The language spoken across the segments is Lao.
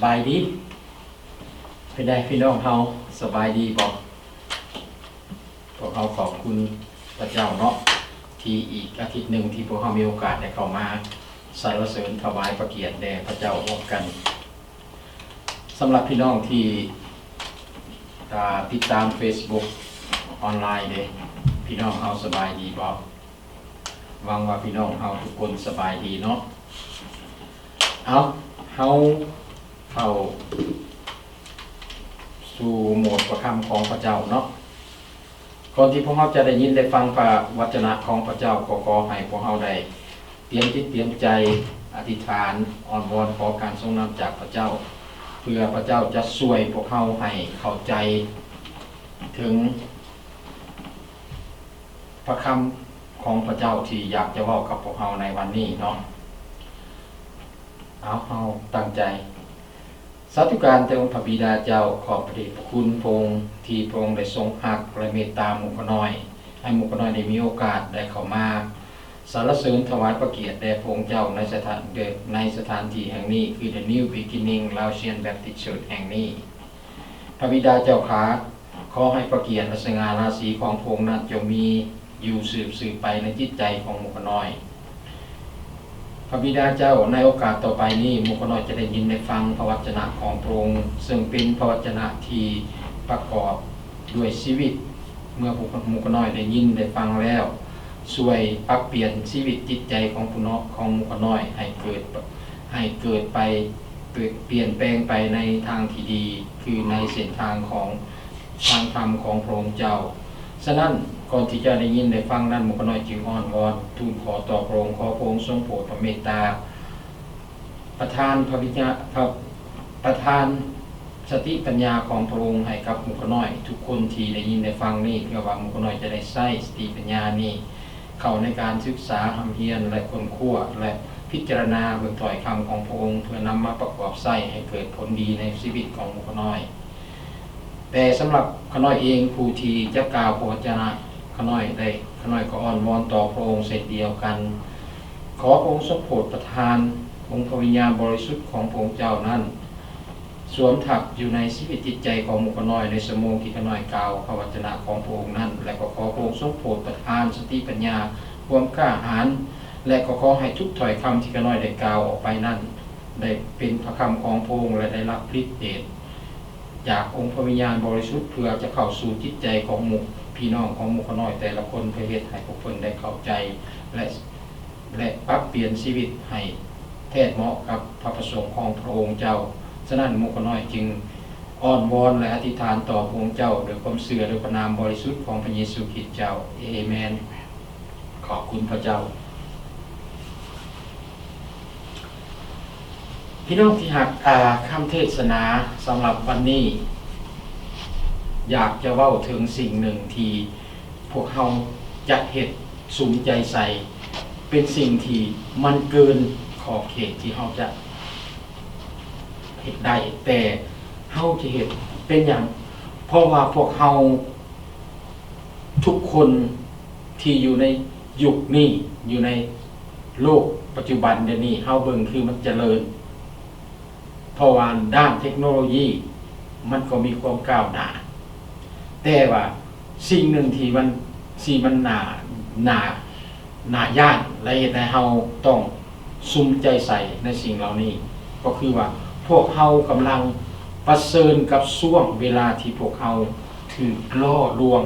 ສະບາຍດີ ເປັນໃດພີ່ນ້ອງເຮົາ ສະບາຍດີບໍ່? ພວກເຮົາຂອບຄຸນພະເຈົ້າເນາະ ທີ່ອີກອາທິດໜຶ່ງທີ່ພວກເຮົາມີໂອກາດໄດ້ເຂົ້າມາສັນລະເສີນຖວາຍພະກຽດແດ່ພະເຈົ້າຮ່ວມກັນ. ສຳລັບພີ່ນ້ອງທີ່ ອ່າ ຕິດຕາມເຟສບຸກອອນລາຍເດ້ ພີ່ນ້ອງເຮົາສະບາຍດີບໍ່? ຫວັງວ່າພີ່ນ້ອງເຮົາທຸກຄົນສະບາຍດີເນາະ. ເອົາ ເຮົາເຂົ້າສູ່ໂໝດພະຄຳຂອງພະເຈົ້າເນາະ. ກ່ອນທີ່ພວກເຮົາຈະໄດ້ຍິນໄດ້ຟັງພະວັດຈະນະຂອງພະເຈົ້າ, ກໍຂໍໃຫ້ພວກເຮົາໄດ້ຕຽມຈິດຕຽມໃຈ, ອະທິຖານ, ອ້ອນວອນຂໍການຊົງນຳຈາກພະເຈົ້າ, ເພື່ອພະເຈົ້າຈະຊ່ວຍພວກເຮົາໃຫ້ເຂົ້າໃຈເຖິງ ພະຄຳຂອງພະເຈົ້າທີ່ຢາກຈະເວົ້າກັບພວກເຮົາໃນວັນນີ້ເນາະ. ເອົາ ເຮົາຕັ້ງໃຈ. ສາທຸການແດ່ອົງພະບິດາເຈົ້າ, ຂອບພະເດດພະຄຸນພະອົງທີ່ພະອົງໄດ້ຊົງຮັກ ແລະ ເມດຕາໝູ່ຂ້ານ້ອຍ, ໃຫ້ໝູ່ຂ້ານ້ອຍໄດ້ມີໂອກາດໄດ້ເຂົ້າມາສັນລະເສີນຖວາຍພະກຽດແດ່ພະອົງເຈົ້າໃນສະຖານ ໃນສະຖານທີ່ແຫ່ງນີ້ ຄື The New Beginning Laotian Baptist Church ແຫ່ງນີ້. ພະບິດາເຈົ້າຂ້າ, ຂໍໃຫ້ພະກຽດ ແລະ ສະຫງ່າລາສີຂອງພະອົງນັ້ນ ຈົ່ງມີຢູ່ສືບໆໄປໃນຈິດໃຈຂອງໝູ່ຂ້ານ້ອຍ. ພະບິດາເຈົ້າ, ໃນໂອກາດຕໍ່ໄປນີ້, ໝູ່ຂ້ານ້ອຍຈະໄດ້ຍິນໄດ້ຟັງພະວັດຈະນະຂອງພະອົງ, ເຊິ່ງເປັນພະວັດຈະນະທີ່ປະກອບດ້ວຍຊີວິດ. ເມື່ອໝູ່ຂ້ານ້ອຍໄດ້ຍິນໄດ້ຟັງແລ້ວ, ຊ່ວຍປັບປ່ຽນຊີວິດຈິດໃຈຂອງຜູ້ເນາະ ຂອງໝູ່ຂ້ານ້ອຍໃຫ້ເກີດ ໃຫ້ເກີດໄປ ປ່ຽນແປງໄປໃນທາງທີ່ດີ ຄືໃນເສັ້ນທາງຂອງທາງທຳຂອງພະອົງເຈົ້າ. ສະນັ້ນ, ກ່ອນທີ່ຈະໄດ້ຍິນໄດ້ຟັງນັ້ນ, ໝູ່ຂ້ານ້ອຍຈຶ່ງອ້ອນວອນທູນຂໍຕໍ່ພະອົງ, ຂໍພະອົງຊົງໂປດພະເມດຕາ ປະທານພະວິນຍາ ພະ ປະທານສະຕິປັນຍາຂອງພະອົງໃຫ້ກັບໝູ່ຂ້ານ້ອຍທຸກຄົນທີ່ໄດ້ຍິນໄດ້ຟັງນີ້, ເພື່ອວ່າໝູ່ຂ້ານ້ອຍຈະໄດ້ໃຊ້ສະຕິປັນຍານີ້ເຂົ້າໃນການສຶກສາຮ່ຳຮຽນ ແລະ ຄົ້ນຄວ້າ ແລະ ພິຈາລະນາເບິ່ງຖ້ອຍຄຳຂອງພະອົງ ເພື່ອນຳມາປະກອບໃຊ້ໃຫ້ເກີດຜົນດີໃນຊີວິດຂອງໝູ່ຂ້ານ້ອຍ. ແຕ່ສຳລັບຂ້ານ້ອຍເອງ ຜູ້ທີ່ຈະກ່າວພະວັດຈະນະ, ຂ້ານ້ອຍໄດ້ ຂ້ານ້ອຍກໍອ້ອນວອນຕໍ່ພະອົງເຊັ່ນດຽວກັນ. ຂໍພະອົງຊົງໂປດປະທານອົງພະວິນຍານບໍລິສຸດຂອງພະອົງເຈົ້ານັ້ນ ສວມທັບຢູ່ໃນຊີວິດຈິດໃຈຂອງໝູ່ຂ້ານ້ອຍ ໃນຊົ່ວໂມງທີ່ຂ້ານ້ອຍກ່າວພະວັດຈະນະຂອງພະອົງນັ້ນ, ແລະ ກໍຂໍພະອົງຊົງໂປດປະທານສະຕິປັນຍາ, ຄວາມກ້າຫານ ແລະ ກໍຂໍໃຫ້ທຸກຖ້ອຍຄຳທີ່ຂ້ານ້ອຍໄດ້ກ່າວອອກໄປນັ້ນ ໄດ້ເປັນພະຄຳຂອງພະອົງ ແລະ ໄດ້ຮັບລິດເດດ ຈາກອົງພະວິນຍານບໍລິສຸດ ເພື່ອຈະເຂົ້າສູ່ຈິດໃຈຂອງໝູ່ພີ່ນ້ອງຂອງໝູ່ຂ້ານ້ອຍແຕ່ລະຄົນ ເພື່ອເຮັດໃຫ້ພວກເພິ່ນໄດ້ເຂົ້າໃຈ ແລະ ແລະ ປັບປ່ຽນຊີວິດໃຫ້ແທດເໝາະກັບພະປະສົງຂອງພະອົງເຈົ້າ. ສະນັ້ນ, ໝູ່ຂ້ານ້ອຍຈຶ່ງອ້ອນວອນ ແລະ ອະທິຖານຕໍ່ພະອົງເຈົ້າ ດ້ວຍຄວາມເຊື່ອ ດ້ວຍພະນາມບໍລິສຸດຂອງພະເຢຊູຄຣິດເຈົ້າ. ເອເມນ. ຂອບຄຸນພະເຈົ້າ. ພີ່ນ້ອງທີ່ຮັກ, ອາ, ຄຳເທດສະໜາສຳລັບວັນນີ້ ຢາກຈະເວົ້າເຖິງສິ່ງໜຶ່ງທີ່ພວກເຮົາຈະເຮັດສຸມໃຈໃສ່, ເປັນສິ່ງທີ່ມັນເກີນຂອບເຂດທີ່ເຮົາຈະເຮັດໄດ້, ແຕ່ເຮົາຈະເຮັດ. ເປັນຫຍັງ? ເພາະວ່າພວກເຮົາ ທຸກຄົນທີ່ຢູ່ໃນຍຸກນີ້, ຢູ່ໃນໂລກປັດຈຸບັນດຽວນີ້, ເຮົາເບິ່ງຄືມັນຈະເລີນ, ເພາະວ່າດ້ານເທັກໂນໂລຢີມັນກໍມີຄວາມກ້າວໜ້າ, ແຕ່ວ່າສິ່ງໜຶ່ງທີ່ມັນ, ທີ່ມັນໜ້າ, ໜ້າ, ໜ້າຢ້ານ ແລະ ເຮັດໃຫ້ເຮົາຕ້ອງສຸມໃຈໃສ່ໃນສິ່ງເຫຼົ່ານີ້ ກໍຄືວ່າພວກເຮົາກຳລັງປະເຊີນກັບຊ່ວງເວລາທີ່ພວກເຮົາ ຖືກຫຼໍ່ລວງ,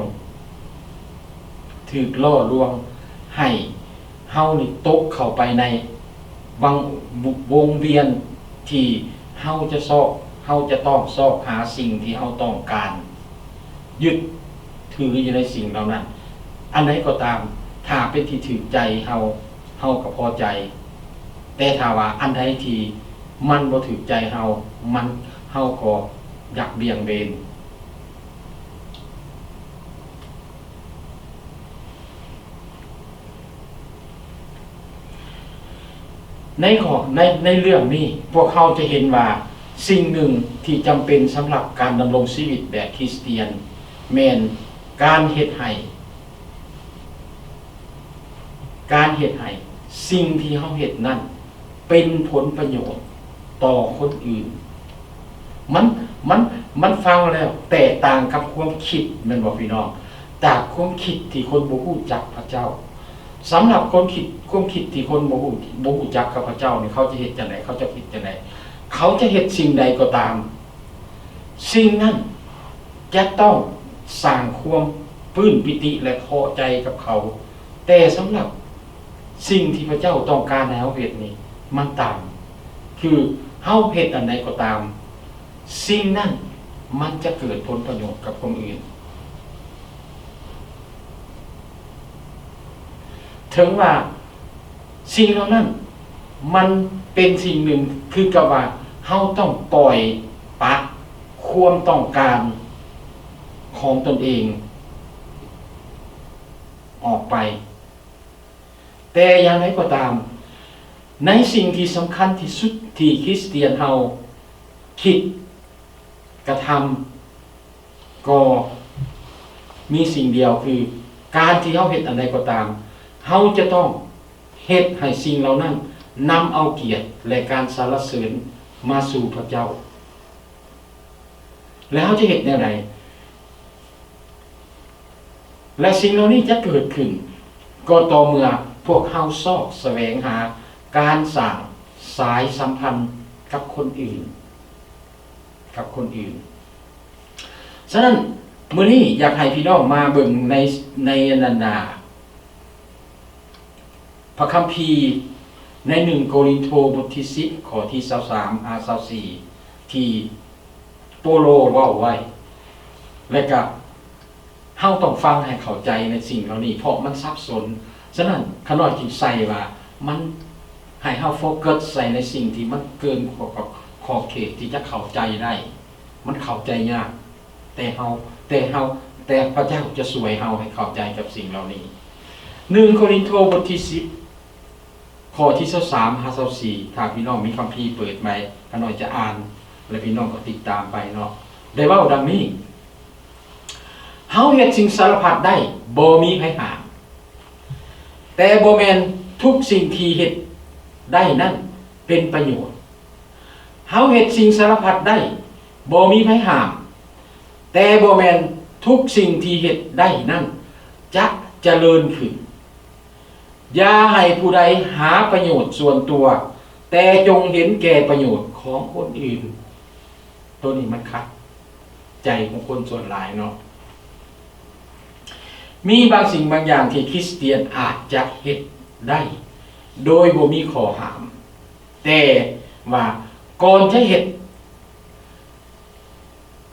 ຖືກຫຼໍ່ລວງໃຫ້ເຮົານີ້ຕົກເຂົ້າໄປໃນວັງ, ວົງວຽນທີ່ເຮົາຈະຊອກ, ເຮົາຈະຕ້ອງຊອກຫາສິ່ງທີ່ເຮົາຕ້ອງການ, ຍຶດຖືຢູ່ໃນສິ່ງເຫຼົ່ານັ້ນ. ອັນໃດກໍຕາມ, ຖ້າເປັນທີ່ຖືກໃຈເຮົາ, ເຮົາກໍພໍໃຈ, ແຕ່ຖ້າວ່າອັນໃດທີ່ມັນບໍ່ຖືກໃຈເຮົາ, ມັນ, ເຮົາກໍຢາກບ່ຽງເບນ. ໃນຂໍ້, ໃນ, ໃນເລື່ອງນີ້, ພວກເຮົາຈະເຫັນວ່າສິ່ງໜຶ່ງທີ່ຈຳເປັນສຳລັບການດຳລົງຊີວິດແບບຄຣິສຕຽນ ແມ່ນການເຮັດໃຫ້ ການເຮັດໃຫ້ສິ່ງທີ່ເຮົາເຮັດນັ້ນເປັນຜົນປະໂຫຍດຕໍ່ຄົນອື່ນ. ມັນ ມັນ ມັນຟັງແລ້ວແຕກຕ່າງກັບຄວາມຄິດ ແມ່ນບໍ່ພີ່ນ້ອງ? ຈາກຄວາມຄິດທີ່ຄົນບໍ່ຮູ້ຈັກພະເຈົ້າ. ສຳລັບຄວາມຄິດ ຄວາມຄິດທີ່ຄົນບໍ່ຮູ້ ບໍ່ຮູ້ຈັກກັບພະເຈົ້ານີ້ ເຂົາຈະເຮັດຈັ່ງໃດ? ເຂົາຈະຄິດຈັ່ງໃດ? ເຂົາຈະເຮັດສິ່ງໃດກໍຕາມ ສິ່ງນັ້ນຈະຕ້ອງສ້າງຄວາມປຶ້ມປີຕິ ແລະ ພໍໃຈກັບເຂົາ. ແຕ່ສຳລັບສິ່ງທີ່ພະເຈົ້າຕ້ອງການໃຫ້ເຮົາເຮັດນີ້ ມັນຕ່າງ. ຄືເຮົາເຮັດອັນໃດກໍຕາມ ສິ່ງນັ້ນມັນຈະເກີດຜົນປະໂຫຍດກັບຄົນອື່ນ. ເຖິງວ່າສິ່ງເຫຼົ່ານັ້ນມັນເປັນສິ່ງໜຶ່ງ ຄືກັບວ່າເຮົາຕ້ອງປ່ອຍປະຄວາມຕ້ອງການຂອງຕົນເອງອອກໄປ. ແຕ່ຢ່າງໃດກໍຕາມ, ໃນສິ່ງທີ່ສຳຄັນທີ່ສຸດທີ່ຄຣິສຕຽນເຮົາຄິດ ກະທຳ ກໍມີສິ່ງດຽວ ຄືການທີ່ເຮົາເຮັດອັນໃດກໍຕາມ, ເຮົາຈະຕ້ອງເຮັດໃຫ້ສິ່ງເຫຼົ່ານັ້ນນຳເອົາກຽດ ແລະ ການສັນລະເສີນມາສູ່ພະເຈົ້າ. ແລະ ເຮົາຈະເຮັດແນວໃດ? ແລະ ສິ່ງເຫຼົ່ານີ້ຈະເກີດຂຶ້ນ ກໍຕໍ່ເມື່ອພວກເຮົາຊອກສະແຫວງຫາການສ້າງສາຍສຳພັນກັບຄົນອື່ນ, ກັບຄົນອື່ນ. ສະນັ້ນ ມື້ນີ້ຢາກໃຫ້ພີ່ນ້ອງມາເບິ່ງໃນ ໃນອັນນັ້ນນາ ພະຄຳພີໃນໜຶ່ງໂກລິນໂທ ບົດທີສິບ ຂໍ້ທີຊາວສາມຫາຊາວສີ່ ທີ່ໂປໂລເວົ້າໄວ້ ແລະກະເຮົາຕ້ອງຟັງໃຫ້ເຂົ້າໃຈໃນສິ່ງເຫຼົ່ານີ້ ເພາະມັນສັບສົນ. ສະນັ້ນ ຂ້ານ້ອຍຈຶ່ງໃສ່ວ່າ ມັນໃຫ້ເຮົາໂຟກັສໃສ່ໃນສິ່ງທີ່ມັນເກີນຂອບ ຂອບເຂດທີ່ຈະເຂົ້າໃຈໄດ້. ມັນເຂົ້າໃຈຍາກ, ແຕ່ເຮົາ ແຕ່ເຮົາ ແຕ່ພະເຈົ້າຈະຊ່ວຍເຮົາໃຫ້ເຂົ້າໃຈກັບສິ່ງເຫຼົ່ານີ້. ໜຶ່ງໂກລິນໂທ ບົດທີສິບ ຂໍ້ທີຊາວສາມຫາຊາວສີ່ ຖ້າພີ່ນ້ອງມີຄຳພີເປີດໄວ້ ຂ້ານ້ອຍຈະອ່ານ ແລະ ພີ່ນ້ອງກໍຕິດຕາມໄປເນາະ. ໄດ້ເວົ້າດັ່ງນີ້, ເຮົາເຮັດສິ່ງສາລະພັດໄດ້ ບໍ່ມີໃຜຫ້າມ, ແຕ່ບໍ່ແມ່ນທຸກສິ່ງທີ່ເຮັດໄດ້ນັ້ນເປັນປະໂຫຍດ. ເຮົາເຮັດສິ່ງສາລະພັດໄດ້ ບໍ່ມີໃຜຫ້າມ, ແຕ່ບໍ່ແມ່ນທຸກສິ່ງທີ່ເຮັດໄດ້ນັ້ນຈະຈະເລີນຂຶ້ນ. ຢ່າໃຫ້ຜູ້ໃດຫາປະໂຫຍດສ່ວນຕົວ, ແຕ່ຈົ່ງເຫັນແກ່ປະໂຫຍດຂອງຄົນອື່ນ. ໂຕນີ້ມັນຂັດໃຈຂອງຄົນສ່ວນຫຼາຍເນາະ. ມີບາງສິ່ງບາງຢ່າງທີ່ຄຣິສຕຽນອາດຈະເຮັດໄດ້ໂດຍບໍ່ມີຂໍ້ຫ້າມ, ແຕ່ວ່າກ່ອນຈະເຮັດ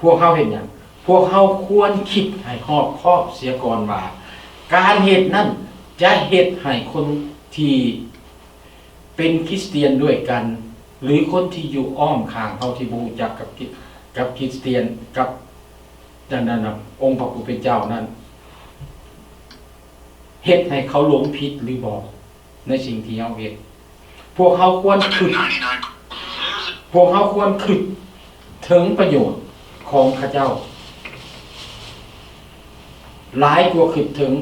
ພວກເຮົາເຮັດຫຍັງ? ພວກເຮົາຄວນຄິດໃຫ້ຮອບຄອບເສຍກ່ອນວ່າ ການເຮັດນັ້ນຈະເຮັດໃຫ້ຄົນທີ່ເປັນຄຣິສຕຽນດ້ວຍກັນ ຫຼື ຄົນທີ່ຢູ່ອ້ອມຂ້າງເຮົາທີ່ບໍ່ຮູ້ຈັກກັບ ກັບຄຣິສຕຽນ ກັບ ນັ້ນ ນັ້ນ ອົງພະຜູ້ເປັນເຈົ້ານັ້ນ ເຮັດໃຫ້ເຂົາຫຼົງຜິດຫຼືບໍ່ໃນສິ່ງທີ່ເຮົາເຮັດ. ພວກເຮົາຄວນຄິດ ພວກເຮົາຄວນຄິດເຖິງປະໂຫຍດຂອງເຂົາເຈົ້າ ຫຼາຍກວ່າຄິດເຖິງ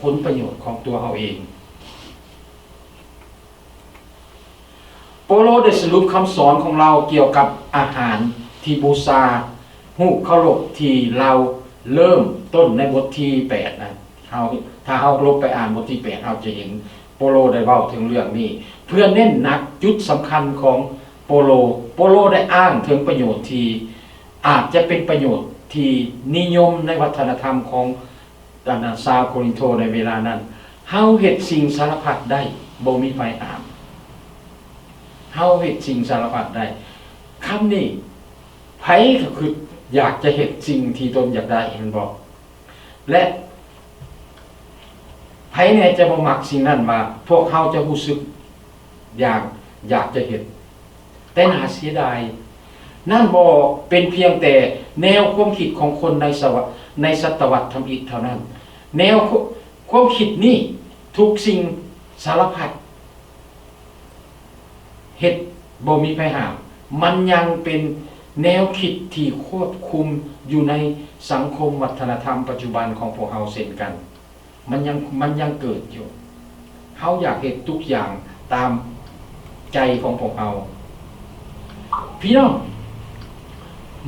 ຜົນປະໂຫຍດຂອງຕົວເຮົາເອງ. ໂປໂລໄດ້ສະຫຼຸບຄຳສອນຂອງລາວກ່ຽວກັບອາຫານທີ່ບູຊາຮູບເຄົາລົບ ທີ່ລາວເລີ່ມຕົ້ນໃນບົດທີແປດນັ້ນ. ເຮົາ ຖ້າເຮົາລົບໄປອ່ານບົດທີແປດ ເຮົາຈະເຫັນໂປໂລໄດ້ເວົ້າເຖິງເລື່ອງນີ້ ເພື່ອເນັ້ນໜັກຈຸດສຳຄັນຂອງໂປໂລ. ໂປໂລໄດ້ອ້າງເຖິງປະໂຫຍດທີ່ອາດຈະເປັນປະໂຫຍດທີ່ນິຍົມໃນວັດທະນະທຳຂອງ ອັນນະ ຊາວໂກລິນໂທໃນເວລານັ້ນ. ເຮົາເຮັດສິ່ງສາລະພັດໄດ້ ບໍ່ມີໃຜຫ້າມ. ເຮົາເຮັດສິ່ງສາລະພັດໄດ້. ຄຳນີ້ ໃຜກໍຄືຢາກຈະເຮັດສິ່ງທີ່ຕົນຢາກໄດ້ ແມ່ນບໍ່? ແລະ ໃຜແດ່ຈະບໍ່ມັກສິ່ງນັ້ນ ວ່າພວກເຮົາຈະຮູ້ສຶກ ຢ່າງຢາກຈະເຮັດ. ແຕ່ໜ້າເສຍດາຍ, ນັ້ນບໍ່ເປັນພຽງແຕ່ແນວຄວາມຄິດຂອງຄົນໃນສະວະ ໃນສະຕະວັດທຳອິດເທົ່ານັ້ນ. ແນວຄວາມ ຄວາມຄິດນີ້ ທຸກສິ່ງສາລະພັດເຮັດບໍ່ມີໃຜຫ້າມ, ມັນຍັງເປັນແນວຄິດທີ່ຄວບຄຸມຢູ່ໃນສັງຄົມວັດທະນະທຳປັດຈຸບັນຂອງພວກເຮົາເຊັ່ນກັນ. ມັນຍັງ ມັນຍັງເກີດຢູ່. ເຮົາຢາກເຮັດທຸກຢ່າງຕາມໃຈຂອງພວກເຮົາ. ພີ່ນ້ອງ,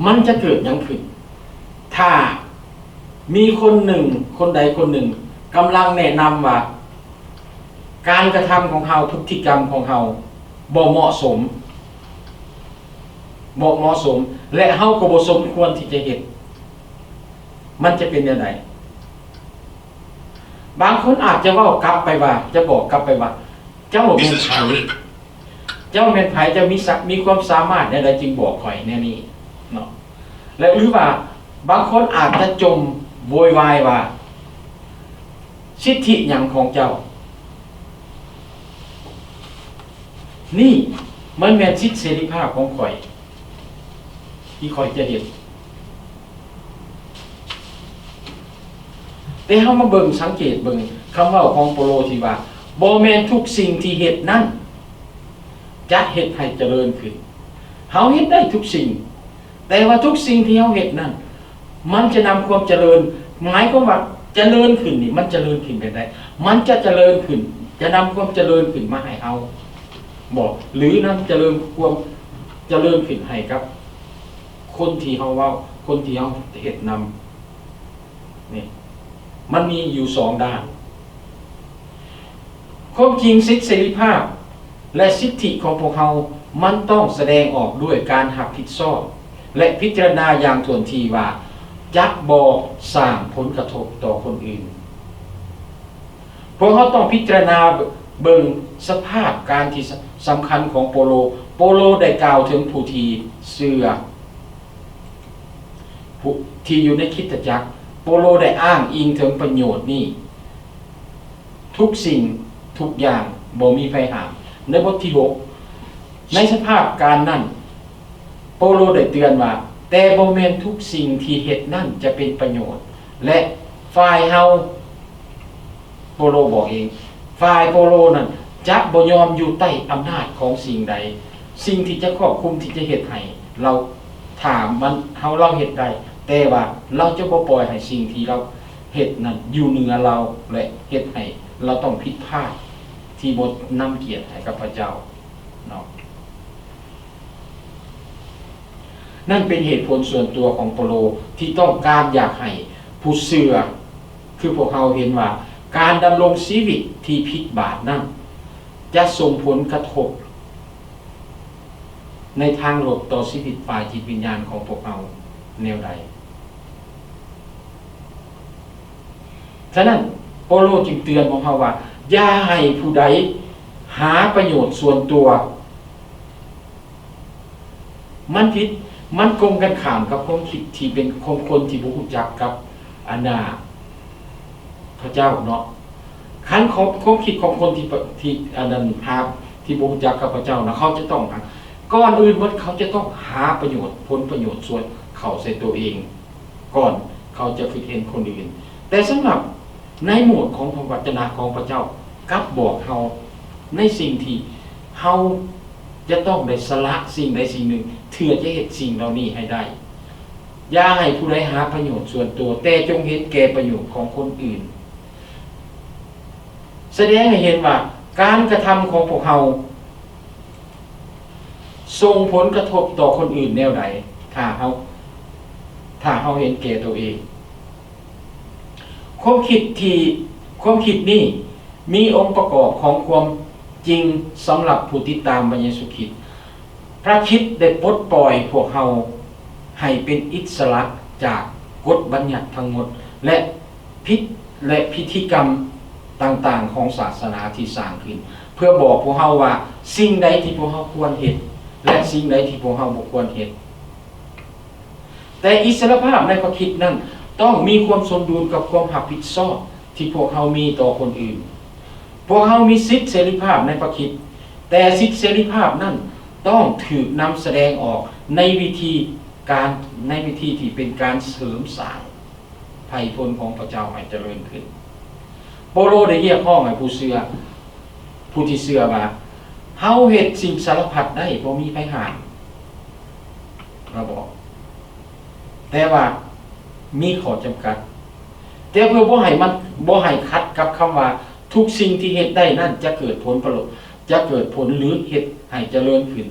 ມັນຈະເກີດຫຍັງຂຶ້ນ ຖ້າມີຄົນໜຶ່ງ ຄົນໃດຄົນໜຶ່ງກຳລັງແນະນຳວ່າ ການກະທຳຂອງເຮົາ, ພຶດຕິກຳຂອງເຮົາບໍ່ເໝາະສົມ, ບໍ່ເໝາະສົມ ແລະ ເຮົາກໍບໍ່ສົມຄວນທີ່ຈະເຮັດ, ມັນຈະເປັນແນວໃດ? ບາງຄົນອາດຈະເວົ້າກັບໄປວ່າ, ຈະບອກກັບໄປວ່າ, ເຈົ້າແມ່ນໃຜ? ເຈົ້າແມ່ນໃຜ? ເຈົ້າມີສະ, ມີຄວາມສາມາດແນວໃດຈຶ່ງບອກຂ້ອຍແນວນີ້ເນາະ? ແລະ ຫຼືວ່າບາງຄົນອາດຈະຈົ່ມໂວຍວາຍວ່າ ສິດທິຫຍັງຂອງເຈົ້າ? ນີ້ມັນແມ່ນສິດເສລີພາບຂອງຂ້ອຍ ທີ່ຂ້ອຍຈະເຮັດ. ແຕ່ເຮົາມາເບິ່ງ, ສັງເກດເບິ່ງຄຳເວົ້າຂອງເປາໂລທີ່ວ່າ ບໍ່ແມ່ນທຸກສິ່ງທີ່ເຮັດນັ້ນຈະເຮັດໃຫ້ຈະເລີນຂຶ້ນ. ເຮົາເຮັດໄດ້ທຸກສິ່ງ, ແຕ່ວ່າທຸກສິ່ງທີ່ເຮົາເຮັດນັ້ນ ມັນຈະນຳຄວາມຈະເລີນ, ໝາຍຄວາມວ່າຈະເລີນຂຶ້ນນີ້ ມັນຈະເລີນຂຶ້ນແບບໃດ? ມັນຈະຈະເລີນຂຶ້ນ, ຈະນຳຄວາມຈະເລີນຂຶ້ນມາໃຫ້ເຮົາບໍ? ຫຼືນຳຈະເລີນ, ຄວາມຈະເລີນຂຶ້ນໃຫ້ກັບຄົນທີ່ເຮົາເວົ້າ, ຄົນທີ່ເຮົາເຮັດນຳ? ນີ້ ມັນມີຢູ່ສອງດ້ານ. ຄວາມຈິງ, ສິດເສລີພາບ ແລະ ສິດທິຂອງພວກເຮົາ ມັນຕ້ອງສະແດງອອກດ້ວຍການຮັບຜິດຊອບ ແລະ ພິຈາລະນາຢ່າງຖ້ວນທີວ່າຈະບໍ່ສ້າງຜົນກະທົບຕໍ່ຄົນອື່ນ. ພວກເຮົາຕ້ອງພິຈາລະນາເບິ່ງສະພາບການທີ່ສຳຄັນຂອງເປາໂລ. ເປາໂລໄດ້ກ່າວເຖິງຜູ້ທີ່ເຊື່ອ ຜູ້ທີ່ຢູ່ໃນຄຣິສຕະຈັກ, ເປາໂລໄດ້ອ້າງອີງເຖິງປະໂຫຍດນີ້ ທຸກສິ່ງທຸກຢ່າງບໍ່ມີໃຜຫ້າມ. ໃນບົດທີຫົກ ໃນສະພາບການນັ້ນ, ເປາໂລໄດ້ເຕືອນວ່າ, ແຕ່ບໍ່ແມ່ນທຸກສິ່ງທີ່ເຮັດນັ້ນຈະເປັນປະໂຫຍດ, ແລະ ຝ່າຍເຮົາ ເປາໂລບອກເອງ, ຝ່າຍເປາໂລນັ້ນຈະບໍ່ຍອມຢູ່ໃຕ້ອຳນາດຂອງສິ່ງໃດ, ສິ່ງທີ່ຈະຄວບຄຸມ, ທີ່ຈະເຮັດໃຫ້ລາວ, ຖ້າມັນ, ເຮົາ, ລາວເຮັດໄດ້, ແຕ່ວ່າລາວຈະບໍ່ປ່ອຍໃຫ້ສິ່ງທີ່ລາວເຮັດນັ້ນຢູ່ເໜືອລາວ ແລະ ເຮັດໃຫ້ລາວຕ້ອງຜິດພາດທີ່ບໍ່ນຳກຽດໃຫ້ກັບພະເຈົ້າເນາະ. ນັ້ນເປັນເຫດຜົນສ່ວນຕົວຂອງເປາໂລທີ່ຕ້ອງການຢາກໃຫ້ຜູ້ເຊື່ອຄືພວກເຮົາເຫັນວ່າ ການດຳລົງຊີວິດທີ່ຜິດບາບນັ້ນ ຈະສົ່ງຜົນກະທົບໃນທາງລົບຕໍ່ຊີວິດຝ່າຍຈິດວິນຍານຂອງພວກເຮົາແນວໃດ. ສະນັ້ນ, ເປາໂລຈຶ່ງເຕືອນພວກເຮົາວ່າ, ຢ່າໃຫ້ຜູ້ໃດຫາປະໂຫຍດສ່ວນຕົວ. ມັນຜິດ, ມັນກົງກັນຂ້າມກັບຄວາມຄິດທີ່ເປັນຂອງຄົນທີ່ບໍ່ຮູ້ຈັກກັບອັນນ່າພະເຈົ້າເນາະ. ຄັນຄວາມ, ຄວາມຄິດຂອງຄົນທີ່ປະ, ທີ່ອັນນັ້ນຫາ, ທີ່ບໍ່ຮູ້ຈັກກັບພະເຈົ້ານະ, ເຂົາຈະຕ້ອງ, ກ່ອນອື່ນໝົດເຂົາຈະຕ້ອງຫາປະໂຫຍດ, ຜົນປະໂຫຍດສ່ວນເຂົ້າໃສ່ຕົວເອງ ກ່ອນເຂົາຈະຄິດເຫັນຄົນອື່ນ. ແຕ່ສຳລັບໃນໝວດຂອງພະວັດຈະນະຂອງພະເຈົ້າ ກັບບອກເຮົາໃນສິ່ງທີ່ເຮົາຈະຕ້ອງໄດ້ສະຫຼະສິ່ງໃດສິ່ງໜຶ່ງ ເພື່ອຈະເຮັດສິ່ງເຫຼົ່ານີ້ໃຫ້ໄດ້. ຢ່າໃຫ້ຜູ້ໃດຫາປະໂຫຍດສ່ວນຕົວ, ແຕ່ຈົ່ງເຫັນແກ່ປະໂຫຍດຂອງຄົນອື່ນ. ສະແດງໃຫ້ເຫັນວ່າການກະທຳຂອງພວກເຮົາ ສົ່ງຜົນກະທົບຕໍ່ຄົນອື່ນແນວໃດ ຖ້າເຮົາ, ຖ້າເຮົາເຫັນແກ່ໂຕເອງ. ຄວາມຄິດທີ່, ຄວາມຄິດນີ້ມີອົງປະກອບຂອງຄວາມຈິງສຳລັບຜູ້ຕິດຕາມພະເຢຊູຄຣິດ. ພະຄຣິດໄດ້ປົດປ່ອຍພວກເຮົາໃຫ້ເປັນອິດສະຫຼະຈາກກົດບັນຍັດທັງໝົດ ແລະ ພິດ ແລະ ພິທີກຳຕ່າງໆຂອງສາສະໜາທີ່ສ້າງຂຶ້ນ ເພື່ອບອກພວກເຮົາວ່າສິ່ງໃດທີ່ພວກເຮົາຄວນເຮັດ ແລະ ສິ່ງໃດທີ່ພວກເຮົາບໍ່ຄວນເຮັດ. ແຕ່ອິດສະຫຼະພາບໃນພະຄຣິດນັ້ນ ຕ້ອງມີຄວາມສົມດຸນກັບຄວາມຮັບຜິດຊອບທີ່ພວກເຮົາມີຕໍ່ຄົນອື່ນ. ພວກເຮົາມີສິດເສລີພາບໃນພະຄຣິດ, ແຕ່ສິດເສລີພາບນັ້ນຕ້ອງຖືກນຳສະແດງອອກໃນວິທີການ, ໃນວິທີທີ່ເປັນການເສີມສ້າງໄພພົນຂອງພະເຈົ້າໃຫ້ຈະເລີນຂຶ້ນ. ເປາໂລໄດ້ຮຽກຮ້ອງໃຫ້ຜູ້ເຊື່ອ, ຜູ້ທີ່ເຊື່ອວ່າ, ເຮົາເຮັດສິ່ງສາລະພັດໄດ້, ບໍ່ມີໃຜຫ້າມ, ລາວບອກ. ແຕ່ວ່າມີຂໍ້ຈຳກັດ. ແຕ່ເພື່ອບໍ່ໃຫ້ມັນ, ບໍ່ໃຫ້ຂັດກັບຄຳວ່າ ທຸກສິ່ງທີ່ເຮັດໄດ້ນັ້ນຈະເກີດຜົນປະໂຫຍດ, ຈະເກີດຜົນ ຫຼື ເຮັດໃຫ້ຈະເລີນຂຶ້ນ,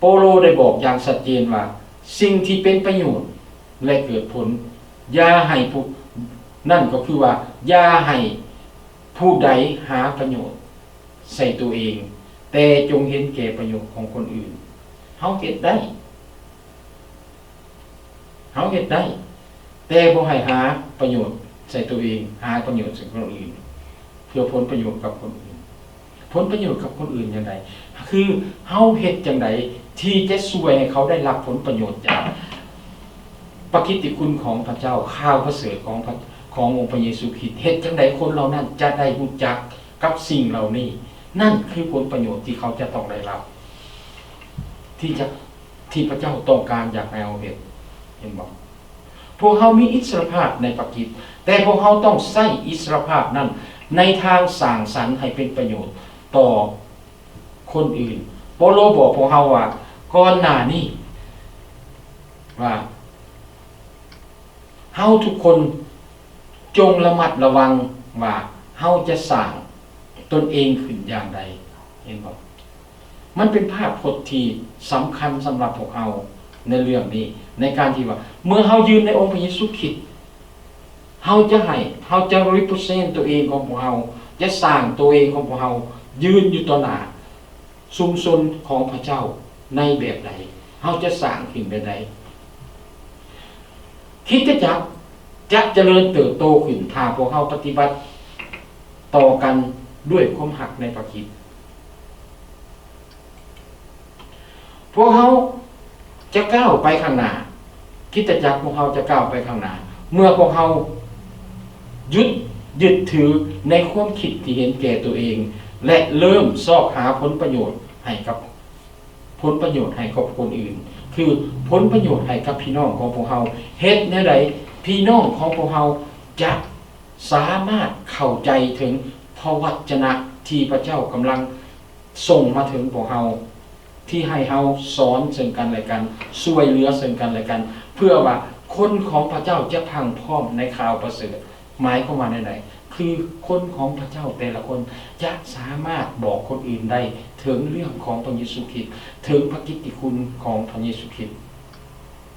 ເປາໂລໄດ້ບອກຢ່າງຊັດເຈນວ່າ, ສິ່ງທີ່ເປັນປະໂຫຍດ ແລະ ເກີດຜົນ. ຢ່າໃຫ້ຜູ້ ນັ້ນກໍຄືວ່າ ຢ່າໃຫ້ຜູ້ໃດຫາປະໂຫຍດໃສ່ຕົວເອງ, ແຕ່ຈົ່ງເຫັນແກ່ປະໂຫຍດຂອງຄົນອື່ນ. ເຮົາເຮັດໄດ້ ເຮົາເຮັດໄດ້, ແຕ່ບໍ່ໃຫ້ຫາປະໂຫຍດໃສ່ຕົວເອງ, ຫາປະໂຫຍດໃສ່ຄົນອື່ນ ເພື່ອຜົນປະໂຫຍດກັບຄົນອື່ນ. ຜົນປະໂຫຍດກັບຄົນອື່ນຈັ່ງໃດ? ຄືເຮົາເຮັດຈັ່ງໃດທີ່ຈະຊ່ວຍໃຫ້ເຂົາໄດ້ຮັບຜົນປະໂຫຍດຈາກພະກິດຕິຄຸນຂອງພະເຈົ້າ, ຂ່າວປະເສີດຂອງພະ ຂອງອົງພະເຢຊູຄຣິດ? ເຮັດຈັ່ງໃດຄົນເຫຼົ່ານັ້ນຈະໄດ້ຮູ້ຈັກກັບສິ່ງເຫຼົ່ານີ້? ນັ້ນຄືຜົນປະໂຫຍດທີ່ເຂົາຈະຕ້ອງໄດ້ຮັບ ທີ່ຈະ ທີ່ພະເຈົ້າຕ້ອງການຢາກໃຫ້ເຮົາເຮັດ. ເຫັນບໍ່? ພວກເຮົາມີອິດສະຫຼະພາບໃນພະກິດ, ແຕ່ພວກເຮົາຕ້ອງໃຊ້ອິດສະຫຼະພາບນັ້ນໃນທາງສ້າງສັນໃຫ້ເປັນປະໂຫຍດຕໍ່ຄົນອື່ນ. ເປາໂລບອກພວກເຮົາວ່າ ກ່ອນໜ້ານີ້ວ່າ ເຮົາທຸກຄົນຈົ່ງລະມັດລະວັງວ່າເຮົາຈະສ້າງຕົນເອງຂຶ້ນຢ່າງໃດ. ເຫັນບໍ່? ມັນເປັນພາບພົດທີ່ສຳຄັນສຳລັບພວກເຮົາໃນເລື່ອງນີ້, ໃນການທີ່ວ່າເມື່ອເຮົາຢືນໃນອົງພະເຢຊູຄຣິດ, ເຮົາຈະໃຫ້ ເຮົາຈະ represent ຕົວເອງຂອງພວກເຮົາ, ຈະສ້າງຕົວເອງຂອງພວກເຮົາຢືນຢູ່ຕໍ່ໜ້າຊຸມຊົນຂອງພະເຈົ້າໃນແບບໃດ? ເຮົາຈະສ້າງຂຶ້ນແບບໃດ? ຄຣິສຕະຈັກຈະຈະເລີນເຕີບໂຕຂຶ້ນ ຖ້າພວກເຮົາປະຕິບັດຕໍ່ກັນດ້ວຍຄວາມຮັກໃນພະຄຣິດ. ພວກເຮົາຈະກ້າວໄປຂ້າງໜ້າ, ຄຣິສຕະຈັກພວກເຮົາຈະກ້າວໄປຂ້າງໜ້າ ເມື່ອພວກເຮົາຢຸດຍຶດຖືໃນຄວາມຄິດທີ່ເຫັນແກ່ຕົວເອງ ແລະ ເລີ່ມຊອກຫາຜົນປະໂຫຍດໃຫ້ກັບ ຜົນປະໂຫຍດໃຫ້ກັບຄົນອື່ນ, ຄືຜົນປະໂຫຍດໃຫ້ກັບພີ່ນ້ອງຂອງພວກເຮົາ. ເຮັດແນວໃດພີ່ນ້ອງຂອງພວກເຮົາຈະສາມາດເຂົ້າໃຈເຖິງພະວັດຈະນະທີ່ພະເຈົ້າກຳລັງສົ່ງມາເຖິງພວກເຮົາ, ທີ່ໃຫ້ເຮົາສອນເຊິ່ງກັນແລະກັນ, ຊ່ວຍເຫຼືອເຊິ່ງກັນແລະກັນ, ເພື່ອວ່າຄົນຂອງພະເຈົ້າຈະພັ່ງພ້ອມໃນຂ່າວປະເສີດ? ໝາຍຄວາມວ່າແນວໃດ? ຄືຄົນຂອງພະເຈົ້າແຕ່ລະຄົນຈະສາມາດບອກຄົນອື່ນໄດ້ເຖິງເລື່ອງຂອງພະເຢຊູຄຣິດ, ເຖິງພະກິດຕິຄຸນຂອງພະເຢຊູຄຣິດ,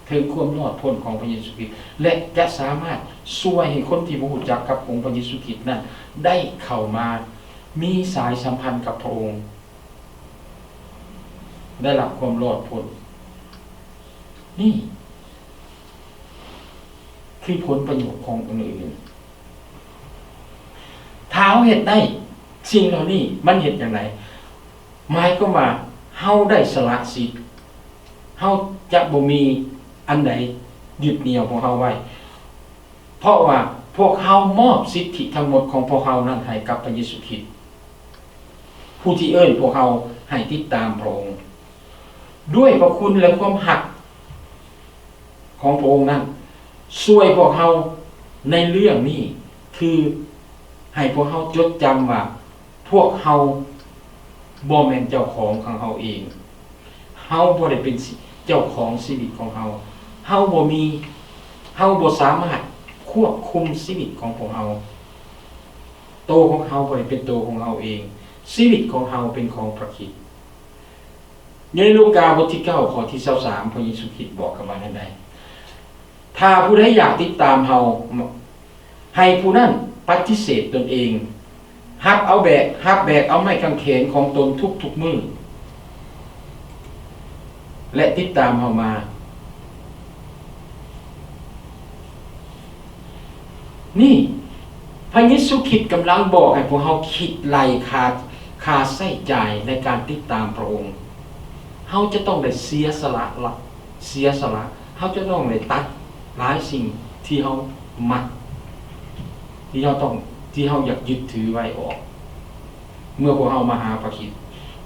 ເຖິງຄວາມລອດພົ້ນຂອງພະເຢຊູຄຣິດ ແລະ ຈະສາມາດຊ່ວຍໃຫ້ຄົນທີ່ບໍ່ຮູ້ຈັກກັບອົງພະເຢຊູຄຣິດນັ້ນ ໄດ້ເຂົ້າມາມີສາຍສຳພັນກັບພະອົງ, ໄດ້ຮັບຄວາມລອດພົ້ນ. ນີ້ຄືຜົນປະໂຫຍດຂອງຄົນອື່ນ. ຖ້າເຮົາເຮັດໄດ້ສິ່ງເຫຼົ່ານີ້, ມັນເຮັດຈັ່ງໃດ? ໝາຍຄວາມວ່າເຮົາໄດ້ສະຫຼະສິດ, ເຮົາຈະບໍ່ມີອັນໃດຍຶດໜ່ຽວພວກເຮົາໄວ້, ເພາະວ່າພວກເຮົາມອບສິດທິທັງໝົດຂອງພວກເຮົານັ້ນໃຫ້ກັບພະເຢຊູຄຣິດ, ຜູ້ທີ່ເອີ້ນພວກເຮົາໃຫ້ຕິດຕາມພະອົງ. ດ້ວຍພະຄຸນ ແລະ ຄວາມຮັກຂອງພະອົງນັ້ນ ຊ່ວຍພວກເຮົາໃນເລື່ອງນີ້, ຄືໃຫ້ພວກເຮົາຈົດຈຳວ່າ ພວກເຮົາບໍ່ແມ່ນເຈົ້າຂອງຂອງເຮົາເອງ. ເຮົາບໍ່ໄດ້ເປັນເຈົ້າຂອງຊີວິດຂອງເຮົາ. ເຮົາບໍ່ມີ, ເຮົາບໍ່ສາມາດຄວບຄຸມຊີວິດຂອງພວກເຮົາ. ໂຕຂອງເຮົາບໍ່ໄດ້ເປັນໂຕຂອງເຮົາເອງ. ຊີວິດຂອງເຮົາເປັນຂອງພະຄຣິດ. ໃນລູກາບົດທີເກົ້າ ຂໍ້ທີຊາວສາມ ພະເຢຊູຄຣິດບອກກັບວ່າແນວໃດ? ຖ້າຜູ້ໃດຢາກຕິດຕາມເຮົາ, ໃຫ້ຜູ້ນັ້ນປະຕິເສດຕົນເອງ, ຮັບເອົາແບກ, ຮັບແບກເອົາໄມ້ກາງເຂນຂອງຕົນທຸກໆມື້ ແລະ ຕິດຕາມເຮົາມາ. ນີ້ ພະເຢຊູຄຣິດກຳລັງບອກໃຫ້ພວກເຮົາຄິດໄລ່ຄ່າ, ຄ່າໃຊ້ຈ່າຍໃນການຕິດຕາມພະອົງ. ເຮົາຈະຕ້ອງໄດ້ເສຍສະຫຼະ, ເສຍສະຫຼະ. ເຮົາຈະຕ້ອງໄດ້ຕັດຫຼາຍສິ່ງທີ່ເຮົາມັກ, ທີ່ເຮົາຕ້ອງ, ທີ່ເຮົາຢາກຍຶດຖືໄວ້ອອກ. ເມື່ອພວກເຮົາມາຫາພະຄຣິດ,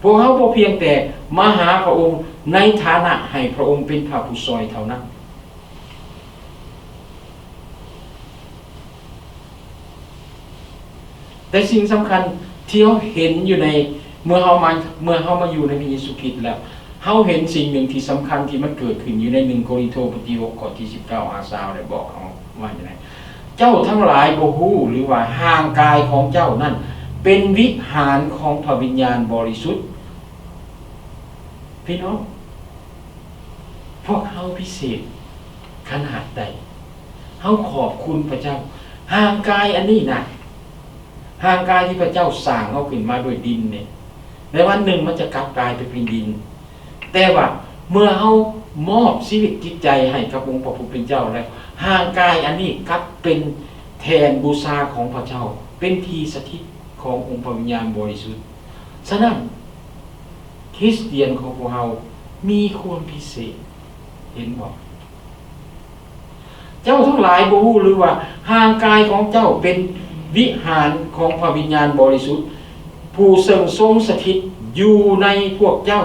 ພວກເຮົາບໍ່ພຽງແຕ່ມາຫາພະອົງໃນຖານະໃຫ້ພະອົງເປັນພະຜູ້ຊ່ອຍເທົ່ານັ້ນ, ແຕ່ສິ່ງສຳຄັນທີ່ເຮົາເຫັນຢູ່ໃນ, ເມື່ອເຮົາມາ, ເມື່ອເຮົາມາຢູ່ໃນພະເຢຊູຄຣິດແລ້ວ, ເຮົາເຫັນສິ່ງໜຶ່ງທີ່ສຳຄັນທີ່ມັນເກີດຂຶ້ນຢູ່ໃນໜຶ່ງໂກລິນໂທ ບົດທີຫົກ ຂໍ້ທີສິບເກົ້າຫາຊາວ ໄດ້ບອກເຮົາວ່າຈັ່ງໃດ? ເຈົ້າທັງຫຼາຍບໍ່ຮູ້ຫຼືວ່າຮ່າງກາຍຂອງເຈົ້ານັ້ນເປັນວິຫານຂອງພະວິນຍານບໍລິສຸດ? ພີ່ນ້ອງ, ພ ພວກເຮົາພິເສດຂະໜາດໃດ? ເຮົາຂອບຄຸນພະເຈົ້າ. ຮ່າງກາຍອັນນີ້ນະ, ຮ່າງກາຍທີ່ພະເຈົ້າສ້າງເຮົາຂຶ້ນມາດ້ວຍດິນນີ້, ໃນວັນໜຶ່ງມັນຈະກັບກາຍໄປເປັນດິນ. ແຕ່ວ່າເມື່ອເຮົາມອບຊີວິດຈິດໃຈໃຫ້ກັບອົງພະຜູ້ເປັນເຈົ້າແລ້ວ, ຮ່າງກາຍອັນນີ້ກັບເປັນແທ່ນບູຊາຂອງພະເຈົ້າ, ເປັນທີ່ສະຖິດຂອງອົງພະວິນຍານບໍລິສຸດ. ສະນັ້ນ, ຄຣິສຕຽນຂອງພວກເຮົາມີຄວາມພິເສດ, ເຫັນບໍ່? ເຈົ້າທັງຫຼາຍບໍ່ຮູ້ຫຼືວ່າ ຮ່າງກາຍຂອງເຈົ້າເປັນວິຫານຂອງພະວິນຍານບໍລິສຸດ, ຜູ້ເຊິ່ງຊົງສະຖິດຢູ່ໃນພວກເຈົ້າ,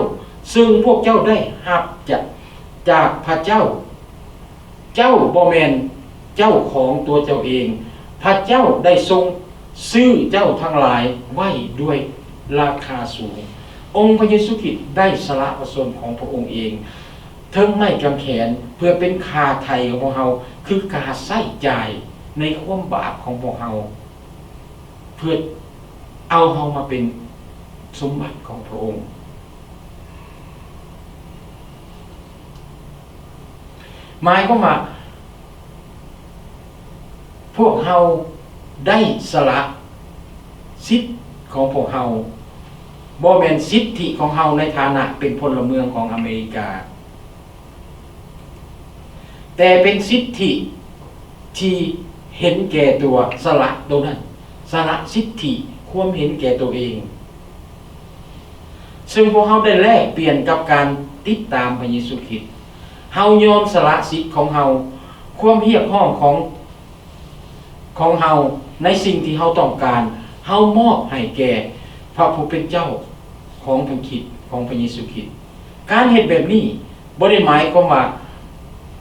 ເຊິ່ງພວກເຈົ້າໄດ້ຮັບຈາກ, ຈາກພະເຈົ້າ? ເຈົ້າບໍ່ແມ່ນເຈົ້າຂອງຕົວເຈົ້າເອງ. ພະເຈົ້າໄດ້ຊົງຊື້ເຈົ້າທັງຫຼາຍໄວ້ດ້ວຍລາຄາສູງ. ອົງພະເຢຊູຄຣິດໄດ້ສະຫຼະພະຊົນຂອງພະອົງເອງ ເທິງໄມ້ກາງແຂນ ເພື່ອເປັນຄ່າໄຖ່ຂອງພວກເຮົາ, ຄືຄ່າໃຊ້ຈ່າຍໃນຄວາມບາບຂອງພວກເຮົາ, ເພື່ອເອົາເຮົາມາເປັນສົມບັດຂອງພະອົງ. ໝາຍຄວາມວ່າ ພວກເຮົາໄດ້ສະຫຼະສິດຂອງພວກເຮົາ, ບໍ່ແມ່ນສິດທິຂອງເຮົາໃນຖານະເປັນພົນລະເມືອງຂອງອາເມລິກາ, ແຕ່ເປັນສິດທິທີ່ເຫັນແກ່ຕົວ, ສະຫຼະໂຕນັ້ນ, ສະຫຼະສິດທິຄວາມເຫັນແກ່ໂຕເອງ. ເຊິ່ງພວກເຮົາໄດ້ແລກປ່ຽນກັບການຕິດຕາມພະເຢຊູຄຣິດ. ເຮົາຍອມສະຫຼະສິດຂອງເຮົາ, ຄວາມຮຽກຮ້ອງຂອງ, ຂອງເຮົາໃນສິ່ງທີ່ເຮົາຕ້ອງການ, ເຮົາມອບໃຫ້ແກ່ພະຜູ້ເປັນເຈົ້າຂອງພະຄຣິດ, ຂອງພະເຢຊູຄຣິດ. ການເຮັດແບບນີ້ບໍ່ໄດ້ໝາຍຄວາມວ່າ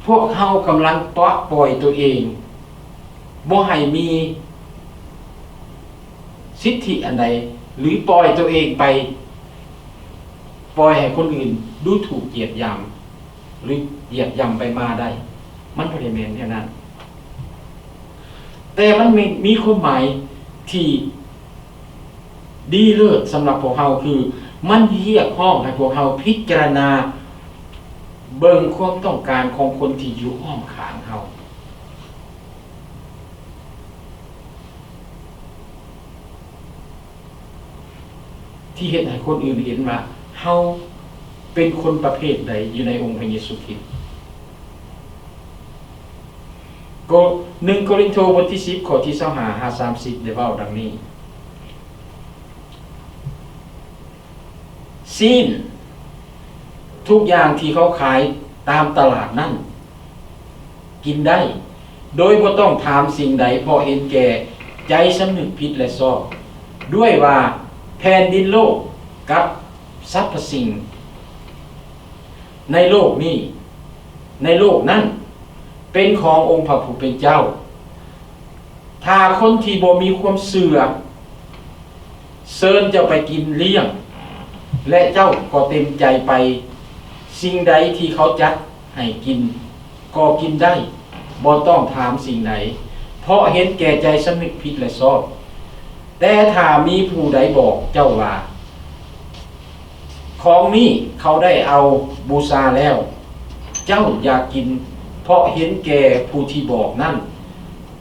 ພວກເຮົາກຳລັງປະປ່ອຍຕົວເອງ, ບໍ່ໃຫ້ມີ ສິດທິອັນໃດ ຫຼື ປ່ອຍຕົວເອງໄປ, ປ່ອຍໃຫ້ຄົນອື່ນດູຖູກຢຽບຫຍາມ ຫຼື ຢຽບຫຍາມໄປມາໄດ້, ມັນບໍ່ໄດ້ແມ່ນແນວນັ້ນ. ແຕ່ມັນມີ, ມີຄວາມໝາຍທີ່ດີເລີດສຳລັບພວກເຮົາ, ຄືມັນຮຽກຮ້ອງໃຫ້ພວກເຮົາພິຈາລະນາເບິ່ງຄວາມຕ້ອງການຂອງຄົນທີ່ຢູ່ອ້ອມຂ້າງເຮົາ. ທີ່ເຮັດໃຫ້ຄົນອື່ນເຫັນວ່າເຮົາເປັນຄົນປະເພດໃດຢູ່ໃນອົງພະເຢຊູຄຣິດ. ກໍ ໜຶ່ງໂກລິນໂທ ບົດທີສິບ ຂໍ້ທີຊາວຫ້າຫາສາມສິບ ໄດ້ເວົ້າດັ່ງນີ້, ຊີ້ນທຸກຢ່າງທີ່ເຂົາຂາຍຕາມຕະຫຼາດນັ້ນ ກິນໄດ້ ໂດຍບໍ່ຕ້ອງຖາມສິ່ງໃດ, ເພາະເຫັນແກ່ໃຈສຳນຶກຜິດ ແລະ ຊອບດ້ວຍວ່າແຜ່ນດິນໂລກກັບສັບພະສິ່ງໃນໂລກນີ້, ໃນໂລກນັ້ນ ເປັນຂອງອົງພະຜູ້ເປັນເຈົ້າ. ຖ້າຄົນທີ່ບໍ່ມີຄວາມເຊື່ອ ເຊີນເຈົ້າໄປກິນລ້ຽງ ແລະ ເຈົ້າກໍເຕັມໃຈໄປ. ສິ່ງໃດທີ່ເຂົາຈັດໃຫ້ກິນ ກໍກິນໄດ້, ບໍ່ຕ້ອງຖາມສິ່ງໃດ, ເພາະເຫັນແກ່ໃຈສຳນຶກຜິດ ແລະ ຊອບ. ແຕ່ຖ້າມີຜູ້ໃດບອກເຈົ້າວ່າ, ຂອງນີ້ເຂົາໄດ້ເອົາບູຊາແລ້ວ, ເຈົ້າຢ່າກິນ, ເພາະເຫັນແກ່ຜູ້ທີ່ບອກນັ້ນ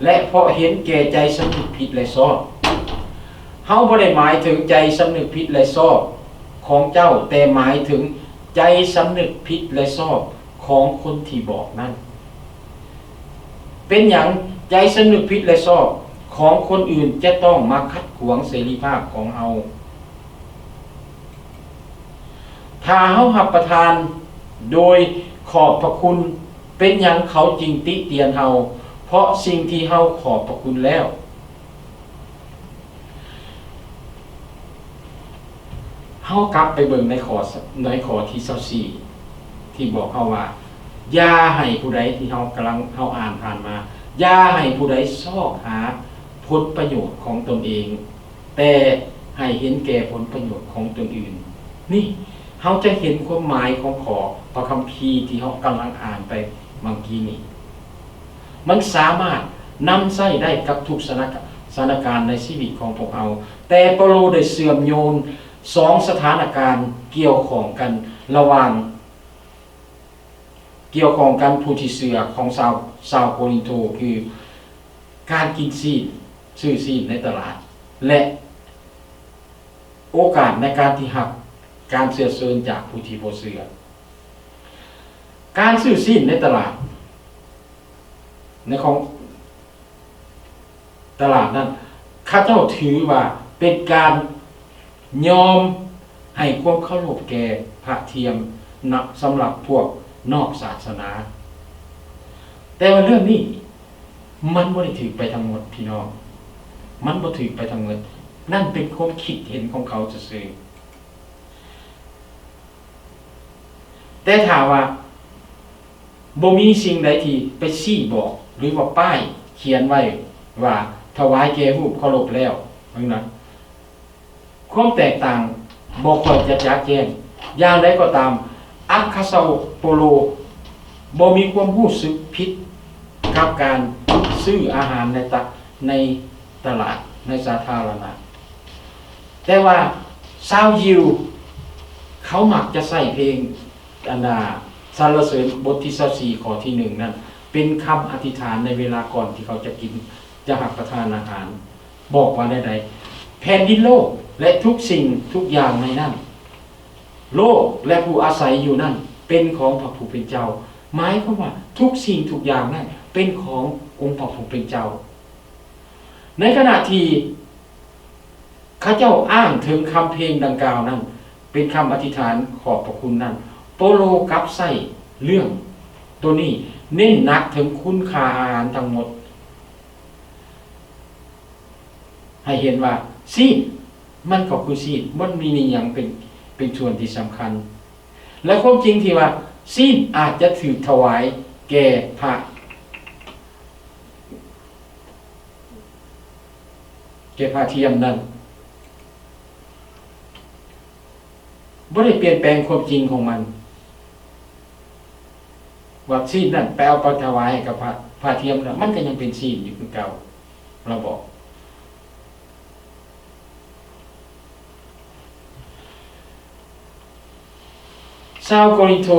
ແລະ ເພາະເຫັນແກ່ໃຈສຳນຶກຜິດ ແລະ ຊອບ. ເຮົາບໍ່ໄດ້ໝາຍເຖິງໃຈສຳນຶກຜິດ ແລະ ຊອບຂອງເຈົ້າ, ແຕ່ໝາຍເຖິງໃຈສຳນຶກຜິດ ແລະ ຊອບຂອງຄົນທີ່ບອກນັ້ນ. ເປັນຫຍັງໃຈສຳນຶກຜິດ ແລະ ຊອບຂອງຄົນອື່ນຈະຕ້ອງມາຂັດຂວາງເສລີພາບຂອງເຮົາ? ຖ້າເຮົາຮັບປະທານໂດຍຂອບພະຄຸນ, ເປັນຫຍັງເຂົາຈຶ່ງຕິຕຽນເຮົາ ເພາະສິ່ງທີ່ເຮົາຂອບພະຄຸນແລ້ວ? ເຮົາກັບໄປເບິ່ງໃນຂໍ້, ໃນຂໍ້ທີຊາວສີ່ ທີ່ບອກເຮົາວ່າ ຢ່າໃຫ້ຜູ້ໃດ, ທີ່ເຮົາກຳລັງ, ເຮົາອ່ານຜ່ານມາ, ຢ່າໃຫ້ຜູ້ໃດຊອກຫາຜົນປະໂຫຍດຂອງຕົນເອງ, ແຕ່ໃຫ້ເຫັນແກ່ຜົນປະໂຫຍດຂອງຕົນອື່ນ. ນີ້ ເຮົາຈະເຫັນຄວາມໝາຍຂອງຂໍ້ພະຄຳພີທີ່ເຮົາກຳລັງອ່ານໄປຫວ່າງກີ້ນີ້. ມັນສາມາດນຳໃຊ້ໄດ້ກັບທຸກສະຖານະ, ສະຖານະການໃນຊີວິດຂອງພວກເຮົາ. ແຕ່ເປົາໂລໄດ້ເຊື່ອມໂຍງສອງສະຖານະການກ່ຽວຂ້ອງກັນລະຫວ່າງ ກ່ຽວຂ້ອງກັນຜູ້ທີ່ເຊື່ອຂອງຊາວ ຊາວໂກລິນໂທ ຄືການກິນຊີ້ນ, ຊື້ຊີ້ນໃນຕະຫຼາດ ແລະ ໂອກາດໃນການທີ່ຮັບການເຊື້ອເຊີນຈາກຜູ້ທີ່ບໍ່ເຊື່ອ. ການຊື້ຊີ້ນໃນຕະຫຼາດ ໃນຂອງ ຕະຫຼາດນັ້ນ ເຂົາເຈົ້າຖືວ່າເປັນການຍອມໃຫ້ຄວາມເຄົາລົບແກ່ພະທຽມນະ ສຳລັບພວກນອກສາສະໜາ. ແຕ່ວ່າເລື່ອງນີ້ມັນບໍ່ໄດ້ຖືກໄປທັງໝົດ ພີ່ນ້ອງ, ມັນບໍ່ຖືກໄປທັງໝົດ. ນັ້ນເປັນຄວາມຄິດເຫັນຂອງເຂົາຊື່ໆ. ແຕ່ຖ້າວ່າບໍ່ມີສິ່ງໃດທີ່ໄປຊີ້ບອກ ຫຼືວ່າປ້າຍຂຽນໄວ້ວ່າຖວາຍແກ່ຮູບເຄົາລົບແລ້ວນັ້ນນະ, ຄວາມແຕກຕ່າງບໍ່ຄ່ອຍຈະຈະແຈ້ງ. ຢ່າງໃດກໍຕາມ, ອັກຄະຊາວໂປໂລບໍ່ມີຄວາມຮູ້ສຶກຜິດກັບການຊື້ອາຫານໃນຕະ ໃນຕະຫຼາດ ໃນສາທາລະນະ. ແຕ່ວ່າຊາວຢິວເຂົາມັກຈະໃຊ້ເພງ ອັນນ່າ ສັນລະເສີນ ບົດທີຊາວສີ່ ຂໍ້ທີໜຶ່ງນັ້ນ ເປັນຄຳອະທິຖານໃນເວລາກ່ອນທີ່ເຂົາຈະກິນ ຈະຮັບປະທານອາຫານ. ບອກວ່າແນວໃດ? ແຜ່ນດິນໂລກ ແລະ ທຸກສິ່ງທຸກຢ່າງໃນນັ້ນ, ໂລກ ແລະ ຜູ້ອາໄສຢູ່ນັ້ນ ເປັນຂອງພະຜູ້ເປັນເຈົ້າ. ໝາຍຄວາມວ່າທຸກສິ່ງທຸກຢ່າງນັ້ນເປັນຂອງອົງພະຜູ້ເປັນເຈົ້າ. ໃນຂະນະທີ່ເຂົາເຈົ້າອ້າງເຖິງຄຳເພງດັ່ງກ່າວນັ້ນ ເປັນຄຳອະທິຖານຂອບພະຄຸນນັ້ນ, ເປາໂລກັບໃຊ້ເລື່ອງໂຕນີ້ເນັ້ນໜັກເຖິງຄຸນຄ່າອາຫານທັງໝົດ ໃຫ້ເຫັນວ່າຊີ້ນມັນກໍຄືຊີ້ນ, ມັນມີອີ່ຫຍັງເປັນ ເປັນສ່ວນທີ່ສຳຄັນ. ແລະ ຄວາມຈິງທີ່ວ່າຊີ້ນອາດຈະຖືກຖວາຍແກ່ພະ ແກ່ພະທຽມນັ້ນ ບໍ່ໄດ້ປ່ຽນແປງຄວາມຈິງຂອງມັນ, ວ່າຊີ້ນນັ້ນໄປເອົາໄປຖວາຍໃຫ້ກັບພະ ພະທຽມແລ້ວ ມັນກໍຍັງເປັນຊີ້ນຢູ່ຄືເກົ່າ, ລາວບອກ. ຊາວໂກລິນໂທ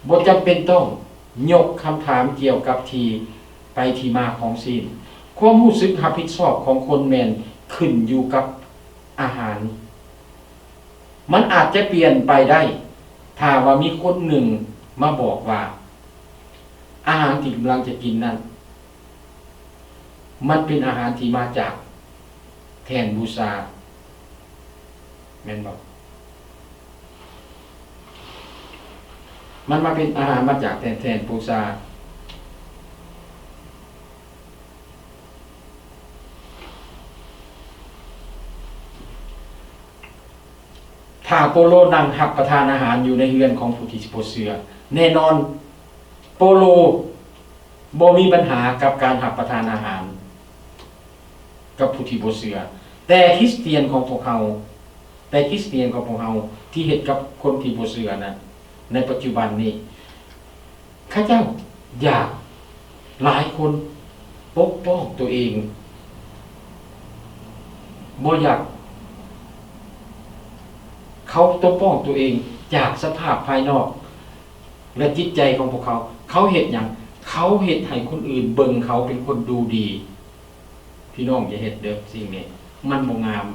ບໍ່ຈຳເປັນຕ້ອງຍົກຄຳຖາມກ່ຽວກັບທີ່ໄປທີ່ມາຂອງຊີ້ນ. ຄວາມຮູ້ສຶກຮັບຜິດຊອບຂອງຄົນແມ່ນຂຶ້ນຢູ່ກັບອາຫານ. ມັນອາດຈະປ່ຽນໄປໄດ້ ຖ້າວ່າມີຄົນໜຶ່ງມາບອກວ່າ ອາຫານທີ່ກຳລັງຈະກິນນັ້ນ ມັນເປັນອາຫານທີ່ມາຈາກແທ່ນບູຊາ ແມ່ນບໍ່? ມັນມາເປັນອາຫານມາຈາກແທ່ນ ແທ່ນບູຊາ. ຖ້າໂປໂລນັ່ງຮັບປະທານອາຫານຢູ່ໃນເຮືອນຂອງຜູ້ທີ່ບໍ່ເຊື່ອ, ແນ່ນອນໂປໂລບໍ່ມີບັນຫາກັບການຮັບປະທານອາຫານກັບຜູ້ທີ່ບໍ່ເຊື່ອ. ແຕ່ຄຣິສຕຽນຂອງພວກເຮົາ, ແຕ່ຄຣິສຕຽນຂອງພວກເຮົາທີ່ເຮັດກັບຄົນທີ່ບໍ່ເຊື່ອນັ້ນ, ໃນປັດຈຸບັນນີ້ ເຂົາເຈົ້າຢາກ, ຫຼາຍຄົນປົກປ້ອງຕົວເອງ, ບໍ່ຢາກ, ເຂົາປົກປ້ອງຕົວເອງຈາກສະພາບພາຍນອກ ແລະ ຈິດໃຈຂອງພວກເຂົາ. ເຂົາເຮັດຫຍັງ? ເຂົາເຮັດໃຫ້ຄົນອື່ນເບິ່ງເຂົາເປັນຄົນດູດີ. ພີ່ນ້ອງຢ່າເຮັດເດີ້, ສິ່ງນີ້ມັນບໍ່ງາມ.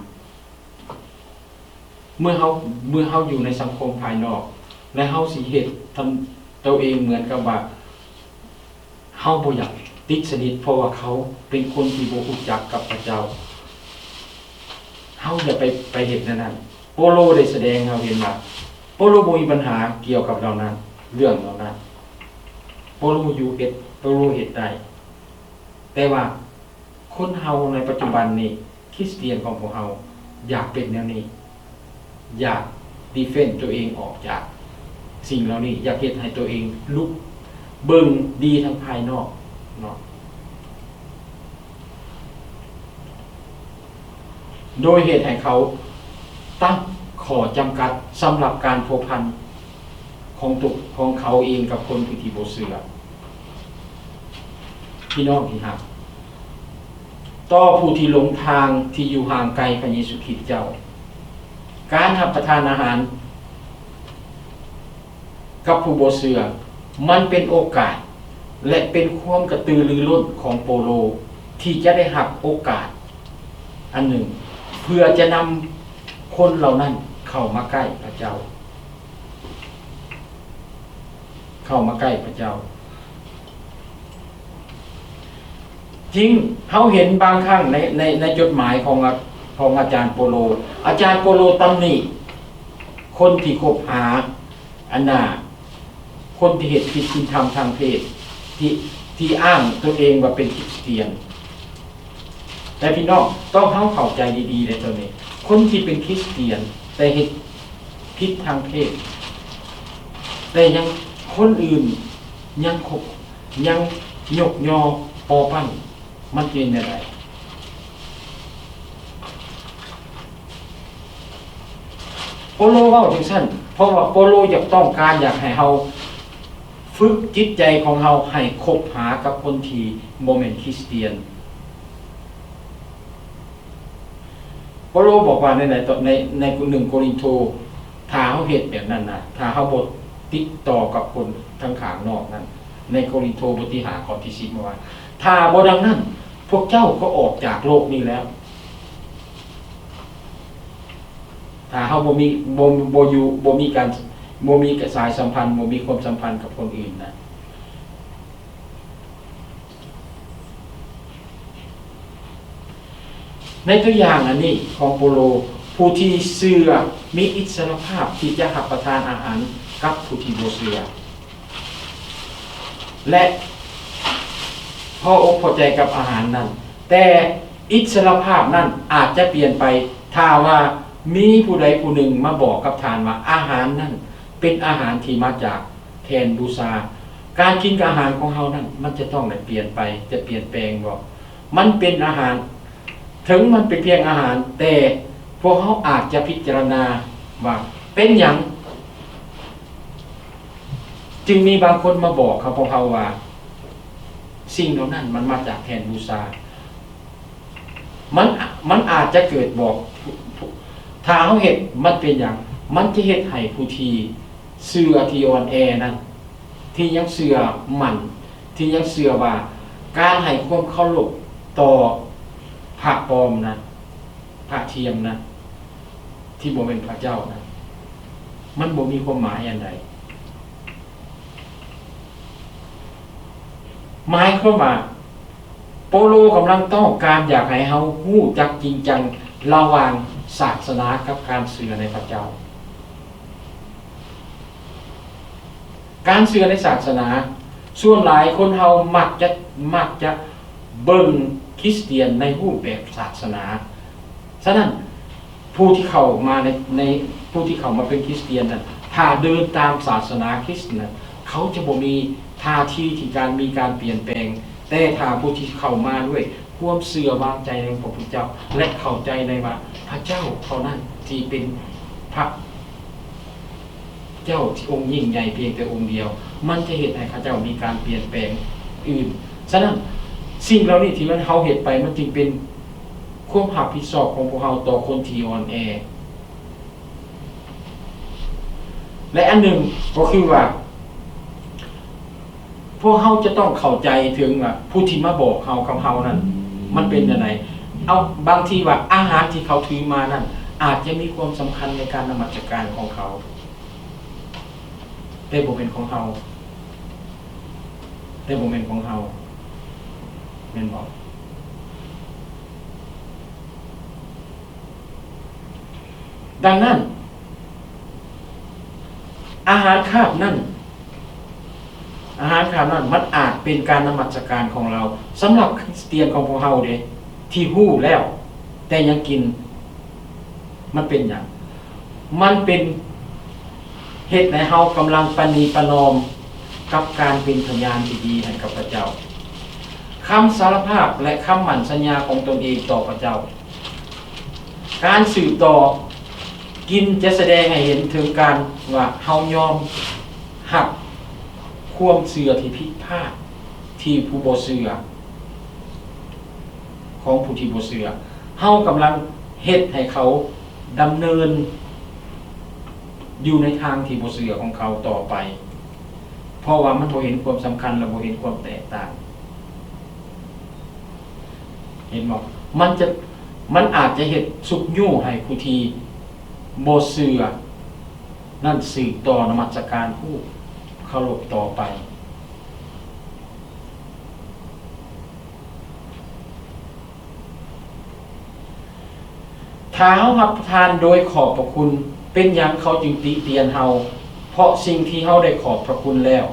ເມື່ອເຮົາ, ເມື່ອເຮົາຢູ່ໃນສັງຄົມພາຍນອກ ແລະ ເຮົາຊິເຮັດຕົວເອງເໝືອນກັບວ່າເຮົາບໍ່ຢາກຕິດສະໜິດ ເພາະວ່າເຂົາເປັນຄົນທີ່ບໍ່ຮູ້ຈັກກັບພະເຈົ້າ, ເຮົາຢ່າໄປ, ໄປເຮັດແນວນັ້ນ. ໂປໂລໄດ້ສະແດງໃຫ້ເຮົາເຫັນວ່າ ໂປໂລບໍ່ມີບັນຫາກ່ຽວກັບເຫຼົ່ານັ້ນ, ເລື່ອງເຫຼົ່ານັ້ນ. ໂປໂລຢູ່ເຮັດ, ໂປໂລເຮັດໄດ້. ແຕ່ວ່າຄົນເຮົາໃນປັດຈຸບັນນີ້, ຄຣິສຕຽນຂອງພວກເຮົາຢາກເປັນແນວນີ້, ຢາກດີເຟນຕົວເອງອອກຈາກສິ່ງເຫຼົ່ານີ້, ຢາກເຮັດໃຫ້ຕົວເອງລຸກເບິ່ງດີທາງພາຍນອກເນາະ. ໂດຍເຮັດໃຫ້ເຂົາຕັ້ງຂໍ້ຈຳກັດສຳລັບການພົວພັນຂອງຕົວຂອງເຂົາເອງກັບຄົນທີ່ບໍ່ເຊື່ອ. ພີ່ນ້ອງທີ່ຮັກ, ຕໍ່ຜູ້ທີ່ຫຼົງທາງທີ່ຢູ່ຫ່າງໄກພະເຢຊູຄຣິດເຈົ້າ, ການຮັບປະທານອາຫານ ກັບຜູ້ບໍ່ເຊື່ອ, ມັນເປັນໂອກາດ ແລະ ເປັນຄວາມກະຕືລືລົ້ນຂອງໂປໂລ ທີ່ຈະໄດ້ຮັບໂອກາດອັນໜຶ່ງ ເພື່ອຈະນຳຄົນເຫຼົ່ານັ້ນເຂົ້າມາໃກ້ພະເຈົ້າ, ເຂົ້າມາໃກ້ພະເຈົ້າ. ຈິງ, ເຮົາເຫັນບາງຄັ້ງໃນ, ໃນ, ໃນຈົດໝາຍຂອງອາ, ຂອງອາຈານໂປໂລ, ອາຈານໂປໂລຕຳໜິຄົນທີ່ຄົບຫາ ອັນນ່າ ຄົນທີ່ເຮັດຜິດສິນທຳທາງເພດ ທີ່, ທີ່ອ້າງຕົນເອງວ່າເປັນຄຣິສຕຽນ. ແຕ່ພີ່ນ້ອງ, ຕ້ອງເຮົາເຂົ້າໃຈດີໆເດ້ໂຕນີ້, ຄົນທີ່ເປັນຄຣິສຕຽນ ແຕ່ເຮັດຜິດທາງເພດ, ແຕ່ຍັງ, ຄົນອື່ນຍັງຄົບ, ຍັງຍົກຍໍປໍປັ້ນ, ມັນເປັນແນວໃດ? ໂປໂລເວົ້າຈັ່ງຊັ້ນ ເພາະວ່າໂປໂລຢາກ, ຕ້ອງການຢາກໃຫ້ເຮົາຝຶກຈິດໃຈຂອງເຮົາໃຫ້ຄົບຫາກັບຄົນທີ່ບໍ່ແມ່ນຄຣິສຕຽນ. ໂປໂລບອກວ່າແນວໃດ ໃນ, ໃນໜຶ່ງໂກລິນໂທ, ຖ້າເຮົາເຮັດແບບນັ້ນນະ, ຖ້າເຮົາບໍ່ຕິດຕໍ່ກັບຄົນທາງຂ້າງນອກນັ້ນ, ໃນໂກລິນໂທບົດທີຫ້າ ຂໍ້ທີສິບ ວ່າ, ຖ້າບໍ່ດັ່ງນັ້ນ, ພວກເຈົ້າກໍອອກຈາກໂລກນີ້ແລ້ວ. ຖ້າເຮົາບໍ່ມີ, ບໍ່, ບໍ່ຢູ່, ບໍ່ມີການ, ບໍ່ມີສາຍສຳພັນ, ບໍ່ມີຄວາມສຳພັນກັບຄົນອື່ນນະ. ໃນຕົວຢ່າງອັນນີ້ຂອງໂປໂລ, ຜູ້ທີ່ເຊື່ອມີອິດສະຫຼະພາບທີ່ຈະຮັບປະທານອາຫານກັບຜູ້ທີ່ບໍ່ເຊື່ອ ແລະ ພໍອົກພໍໃຈກັບອາຫານນັ້ນ, ແຕ່ອິດສະຫຼະພາບນັ້ນອາດຈະປ່ຽນໄປ ຖ້າວ່າມີຜູ້ໃດຜູ້ໜຶ່ງມາບອກກັບທ່ານວ່າອາຫານນັ້ນເປັນອາຫານທີ່ມາຈາກແທ່ນບູຊາ. ການກິນອາຫານຂອງເຮົານັ້ນ ມັນຈະຕ້ອງໄດ້ປ່ຽນໄປ, ຈະປ່ຽນແປງບໍ່? ມັນເປັນອາຫານ, ເຖິງມັນເປັນພຽງອາຫານ, ແຕ່ພວກເຮົາອາດຈະພິຈາລະນາວ່າ ເປັນຫຍັງຈຶ່ງມີບາງຄົນມາບອກກັບພວກເຮົາວ່າ ສິ່ງເຫຼົ່ານັ້ນມັນມາຈາກແທ່ນບູຊາ. ມັນ, ມັນອາດຈະເກີດບອກ, ຖ້າເຮົາເຮັດ, ມັນເປັນຫຍັງ? ມັນຈະເຮັດໃຫ້ຜູ້ທີ່ເຊື່ອທີ່ອ່ອນແອນັ້ນ, ທີ່ຍັງເຊື່ອໝັ້ນ, ທີ່ຍັງເຊື່ອວ່າການໃຫ້ຄວາມເຄົາລົບຕໍ່ພະປອມນະ, ພະທຽມນະ, ທີ່ບໍ່ແມ່ນພະເຈົ້ານະ, ມັນບໍ່ມີຄວາມໝາຍອັນໃດ. ໝາຍຄວາມວ່າ ໂປໂລກຳລັງຕ້ອງການຢາກໃຫ້ເຮົາຮູ້ຈັກຈິງຈັງລະຫວ່າງສາສະໜາກັບການເຊື່ອໃນພະເຈົ້າ. ການເຊື່ອໃນສາສະໜາ, ສ່ວນຫຼາຍຄົນເຮົາມັກຈະ, ມັກຈະເບິ່ງຄຣິສຕຽນໃນຮູບແບບສາສະໜາ. ສະນັ້ນ, ຜູ້ທີ່ເຂົ້າມາໃນ, ໃນ, ຜູ້ທີ່ເຂົ້າມາເປັນຄຣິສຕຽນນັ້ນ, ຖ້າເດີນຕາມສາສະໜາຄຣິສນັ້ນ, ເຂົາຈະບໍ່ມີທ່າທີທີ່ການ, ມີການປ່ຽນແປງ. ແຕ່ຖ້າຜູ້ທີ່ເຂົ້າມາດ້ວຍຄວາມເຊື່ອວາງໃຈໃນພະພຸດທະເຈົ້າ ແລະ ເຂົ້າໃຈໃນວ່າພະເຈົ້າເທົ່ານັ້ນທີ່ເປັນພະ ເຈົ້າທີ່ອົງຍິ່ງໃຫຍ່ພຽງແຕ່ອົງດຽວ, ມັນຈະເຮັດໃຫ້ເຂົາເຈົ້າມີການປ່ຽນແປງອື່ນ. ສະນັ້ນ, ສິ່ງເຫຼົ່ານີ້ທີ່ມັນເຮົາເຮັດໄປ, ມັນຈຶ່ງເປັນຄວາມຮັບຜິດຊອບຂອງພວກເຮົາຕໍ່ຄົນທີ່ອ່ອນແອ. ແລະ ອັນໜຶ່ງກໍຄືວ່າ ພວກເຮົາຈະຕ້ອງເຂົ້າໃຈເຖິງວ່າຜູ້ທີ່ມາບອກເຮົາກັບເຮົານັ້ນ ມັນເປັນແນວໃດ. ເອົາ, ບາງທີວ່າອາຫານທີ່ເຂົາຖືມານັ້ນ ອາດຈະມີຄວາມສຳຄັນໃນການນະມັດສະການຂອງເຂົາ, ແຕ່ບໍ່ແມ່ນຂອງເຮົາ, ແຕ່ບໍ່ແມ່ນຂອງເຮົາ, ແມ່ນບໍ່? ດັ່ງນັ້ນ, ອາຫານຄາບນັ້ນ, ອາຫານຄາບນັ້ນ ມັນອາດເປັນການນະມັດສະການຂອງລາວ ສຳລັບຄຣິສຕຽນຂອງພວກເຮົາເດ້ ທີ່ຮູ້ແລ້ວ ແຕ່ຍັງກິນ. ມັນເປັນຫຍັງ? ມັນເປັນ ເຮັດໃຫ້ເຮົາກຳລັງປະນີປະນອມກັບການເປັນພະຍານທີ່ດີໃຫ້ກັບພະເຈົ້າ. ຄຳສາລະພາບ ແລະ ຄຳໝັ້ນສັນຍາຂອງຕົນເອງຕໍ່ພະເຈົ້າ. ການສືບຕໍ່ກິນຈະສະແດງໃຫ້ເຫັນເຖິງການວ່າເຮົາຍອມຮັບຄວາມເຊື່ອທີ່ຜິດພາດທີ່ຜູ້ບໍ່ເຊື່ອ ຂອງຜູ້ທີ່ບໍ່ເຊື່ອ. ເຮົາກຳລັງເຮັດໃຫ້ເຂົາດຳເນີນຢູ່ໃນທາງທີ່ບໍ່ເຊື່ອຂອງເຂົາຕໍ່ໄປ. ເພາະວ່າມັນບໍ່ເຫັນຄວາມສຳຄັນ ແລະ ບໍ່ເຫັນຄວາມແຕກຕ່າງ. ເຫັນບໍ່? ມັນຈະ, ມັນອາດຈະເຮັດຊຸກຍູ້ໃຫ້ຜູ້ທີ່ບໍ່ເຊື່ອນັ້ນສືບຕໍ່ນະມັດສະການຜູ້ເຄົາລົບຕໍ່ໄປ. ຖ້າເຮົາຮັບປະທານໂດຍຂອບພະຄຸນ, ເປັນຫຍັງເຂົາຈຶ່ງຕິຕຽນເຮົາ? ເພາະສິ່ງທີ່ເຮົາໄດ້ຂອບພະຄຸນແລ້ວ.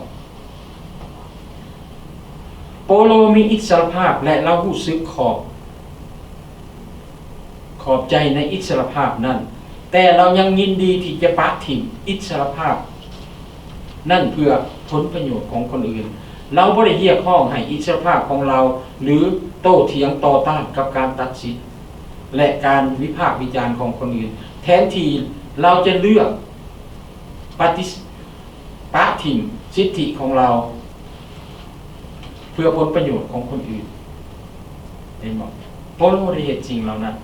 ໂປໂລມີອິດສະຫຼະພາບ ແລະ ລາວຮູ້ສຶກຂອບ, ຂອບໃຈໃນອິດສະຫຼະພາບນັ້ນ, ແຕ່ລາວຍັງຍິນດີທີ່ຈະປະຖິ້ມອິດສະຫຼະພາບ ນັ້ນເພື່ອຜົນປະໂຫຍດຂອງຄົນອື່ນ. ລາວບໍ່ໄດ້ຮຽກຮ້ອງໃຫ້ອິດສະຫຼະພາບຂອງລາວ ຫຼື ໂຕ້ຖຽງຕໍ່ຕ້ານກັບການຕັດສິນ ແລະ ການວິພາກວິຈານຂອງຄົນອື່ນ. ແທນທີ່ລາວຈະເລືອກປະຕິ, ປະຖິ້ມສິດທິຂອງລາວ ເພື່ອຜົນປະໂຫຍດຂອງຄົນອື່ນ. ເຫັນບໍ່? ເປາໂລໄດ້ເຮັດສິ່ງເຫຼົ່ານັ້ນ.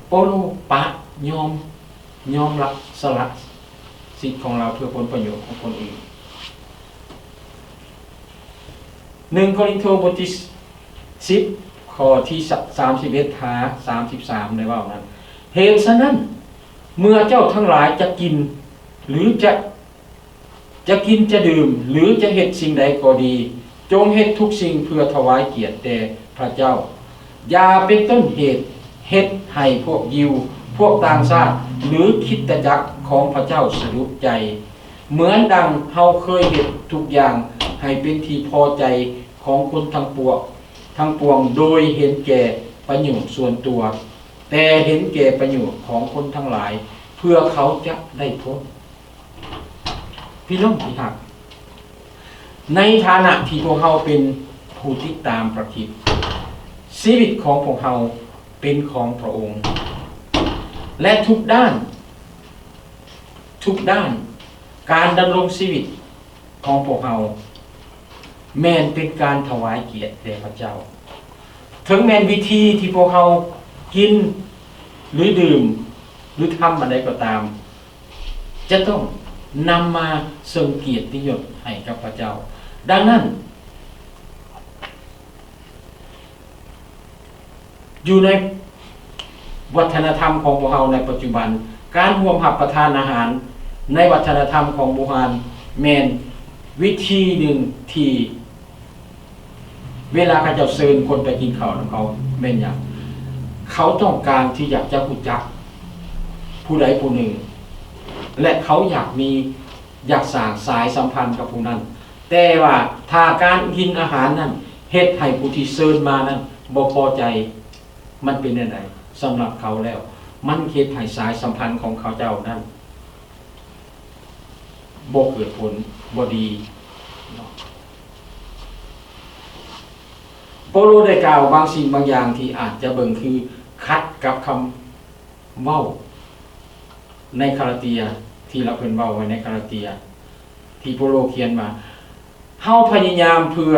ເປາໂລປະ, ຍອມ, ຍອມລະສະຫຼະສິດຂອງລາວເພື່ອຜົນປະໂຫຍດຂອງຄົນອື່ນ. ໜຶ່ງໂກລິນໂທ ບົດທີສິບ ຂໍ້ທີສາມສິບເອັດຫາສາມສິບສາມ ໄດ້ເວົ້ານັ້ນ. ເຫດສະນັ້ນ, ເມື່ອເຈົ້າທັງຫຼາຍຈະກິນ ຫຼື ຈະ ຈະກິນຈະດື່ມ ຫຼື ຈະເຮັດສິ່ງໃດກໍດີ, ຈົ່ງເຮັດທຸກສິ່ງເພື່ອຖວາຍກຽດແດ່ພະເຈົ້າ. ຢ່າເປັນຕົ້ນເຫດເຮັດໃຫ້ພວກຢິວ, ພວກຕ່າງຊາດ ຫຼື ຄຣິສຕະຈັກຂອງພະເຈົ້າສະດຸດໃຈ, ເໝືອນດັ່ງເຮົາເຄີຍເຮັດທຸກຢ່າງໃຫ້ເປັນທີ່ພໍໃຈຂອງຄົນທັງປວງ, ທັງປວງໂດຍເຫັນແກ່ປະໂຫຍດສ່ວນຕົວ, ແຕ່ເຫັນແກ່ປະໂຫຍດຂອງຄົນທັງຫຼາຍ, ເພື່ອເຂົາຈະໄດ້ພົ້ນ. ພີ່ນ້ອງທີ່ຮັກ, ໃນຖານະທີ່ພວກເຮົາເປັນຜູ້ຕິດຕາມພຣະຄຣິດ, ຊີວິດຂອງພວກເຮົາເປັນຂອງພຣະອົງ ແລະ ທຸກດ້ານ, ທຸກດ້ານການດຳລົງຊີວິດຂອງພວກເຮົາ ແມ່ນເປັນການຖວາຍກຽດແດ່ພຣະເຈົ້າ. ເຖິງແມ່ນວິທີທີ່ພວກເຮົາກິນ ຫຼື ດື່ມ ຫຼື ທຳອັນໃດກໍຕາມ, ຈະຕ້ອງນຳມາເຊິ່ງກຽດຕິຍົດໃຫ້ກັບພຣະເຈົ້າ. ດັ່ງນັ້ນ, ຢູ່ໃນວັດທະນະທຳຂອງພວກເຮົາໃນປັດຈຸບັນ, ການຮ່ວມຮັບປະທານອາຫານໃນວັດທະນະທຳຂອງບູຮານ ແມ່ນວິທີໜຶ່ງທີ່ ເວລາເຂົາເຈົ້າເຊີນຄົນໄປກິນເຂົ້ານຳເຂົາແມ່ນຫຍັງ? ເຂົາຕ້ອງການທີ່ຢາກຈະຮູ້ຈັກຜູ້ໃດຜູ້ໜຶ່ງ ແລະ ເຂົາຢາກມີ, ຢາກສ້າງສາຍສຳພັນກັບຜູ້ນັ້ນ. ແຕ່ວ່າຖ້າການກິນອາຫານນັ້ນເຮັດໃຫ້ຜູ້ທີ່ເຊີນມານັ້ນບໍ່ພໍໃຈ, ມັນເປັນແນວໃດ? ສຳລັບເຂົາແລ້ວ, ມັນເຮັດໃຫ້ສາຍສຳພັນຂອງເຂົາເຈົ້ານັ້ນ ບໍ່ເກີດຜົນບໍ່ດີເນາະ. ເປາໂລໄດ້ກ່າວບາງສິ່ງບາງຢ່າງທີ່ອາດຈະເບິ່ງຄືຂັດກັບຄຳເວົ້າໃນກາລາເຕຍ ທີ່ລາວເພິ່ນເວົ້າໄວ້ໃນກາລາເຕຍ ທີ່ເປາໂລຂຽນວ່າ, ເຮົາພະຍາຍາມເພື່ອ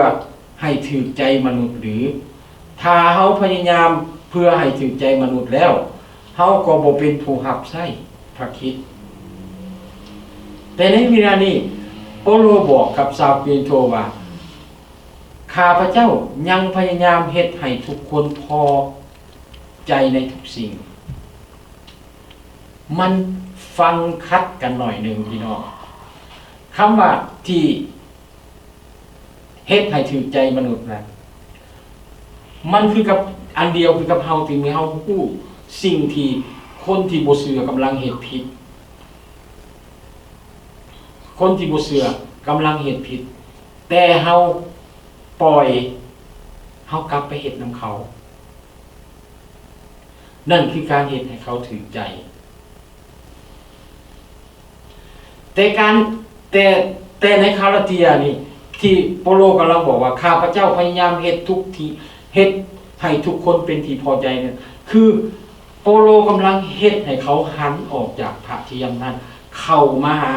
ໃຫ້ຖືກໃຈມະນຸດຫຼື? ຖ້າເຮົາພະຍາຍາມເພື່ອໃຫ້ຖືກໃຈມະນຸດແລ້ວ, ເຮົາກໍບໍ່ເປັນຜູ້ຮັບໃຊ້ພຣະຄຣິດ. ແຕ່ໃນເວລານີ້, ເປາໂລບອກກັບຊາວໂກລິນໂທວ່າ, ຂ້າພະເຈົ້າຍັງພະຍາຍາມເຮັດໃຫ້ທຸກຄົນພໍໃຈໃນທຸກສິ່ງ. ມັນຟັງຂັດກັນໜ້ອຍໜຶ່ງ, ພີ່ນ້ອງ. ຄຳວ່າທີ່ ເຮັດໃຫ້ຖືກໃຈມະນຸດນະ, ມັນຄືກັບ ອັນດຽວຄືກັບເຮົາທີ່ເມື່ອເຮົາຮູ້ສິ່ງທີ່ຄົນທີ່ບໍ່ເຊື່ອກຳລັງເຮັດຜິດ, ຄົນທີ່ບໍ່ເຊື່ອກຳລັງເຮັດຜິດ, ແຕ່ເຮົາປ່ອຍ, ເຮົາກັບໄປເຮັດນຳເຂົາ. ນັ້ນຄືການເຮັດໃຫ້ເຂົາຖືກໃຈ. ແຕ່ການ, ແຕ່, ແຕ່ໃນກາລາເຕຍນີ້ ທີ່ເປາໂລກຳລັງບອກວ່າ, ຂ້າພະເຈົ້າພະຍາຍາມເຮັດທຸກທີ່, ເຮັດໃຫ້ທຸກຄົນເປັນທີ່ພໍໃຈນັ້ນ, ຄືເປາໂລກຳລັງເຮັດໃຫ້ເຂົາຫັນອອກຈາກພະທຽມນັ້ນ, ເຂົ້າມາຫາ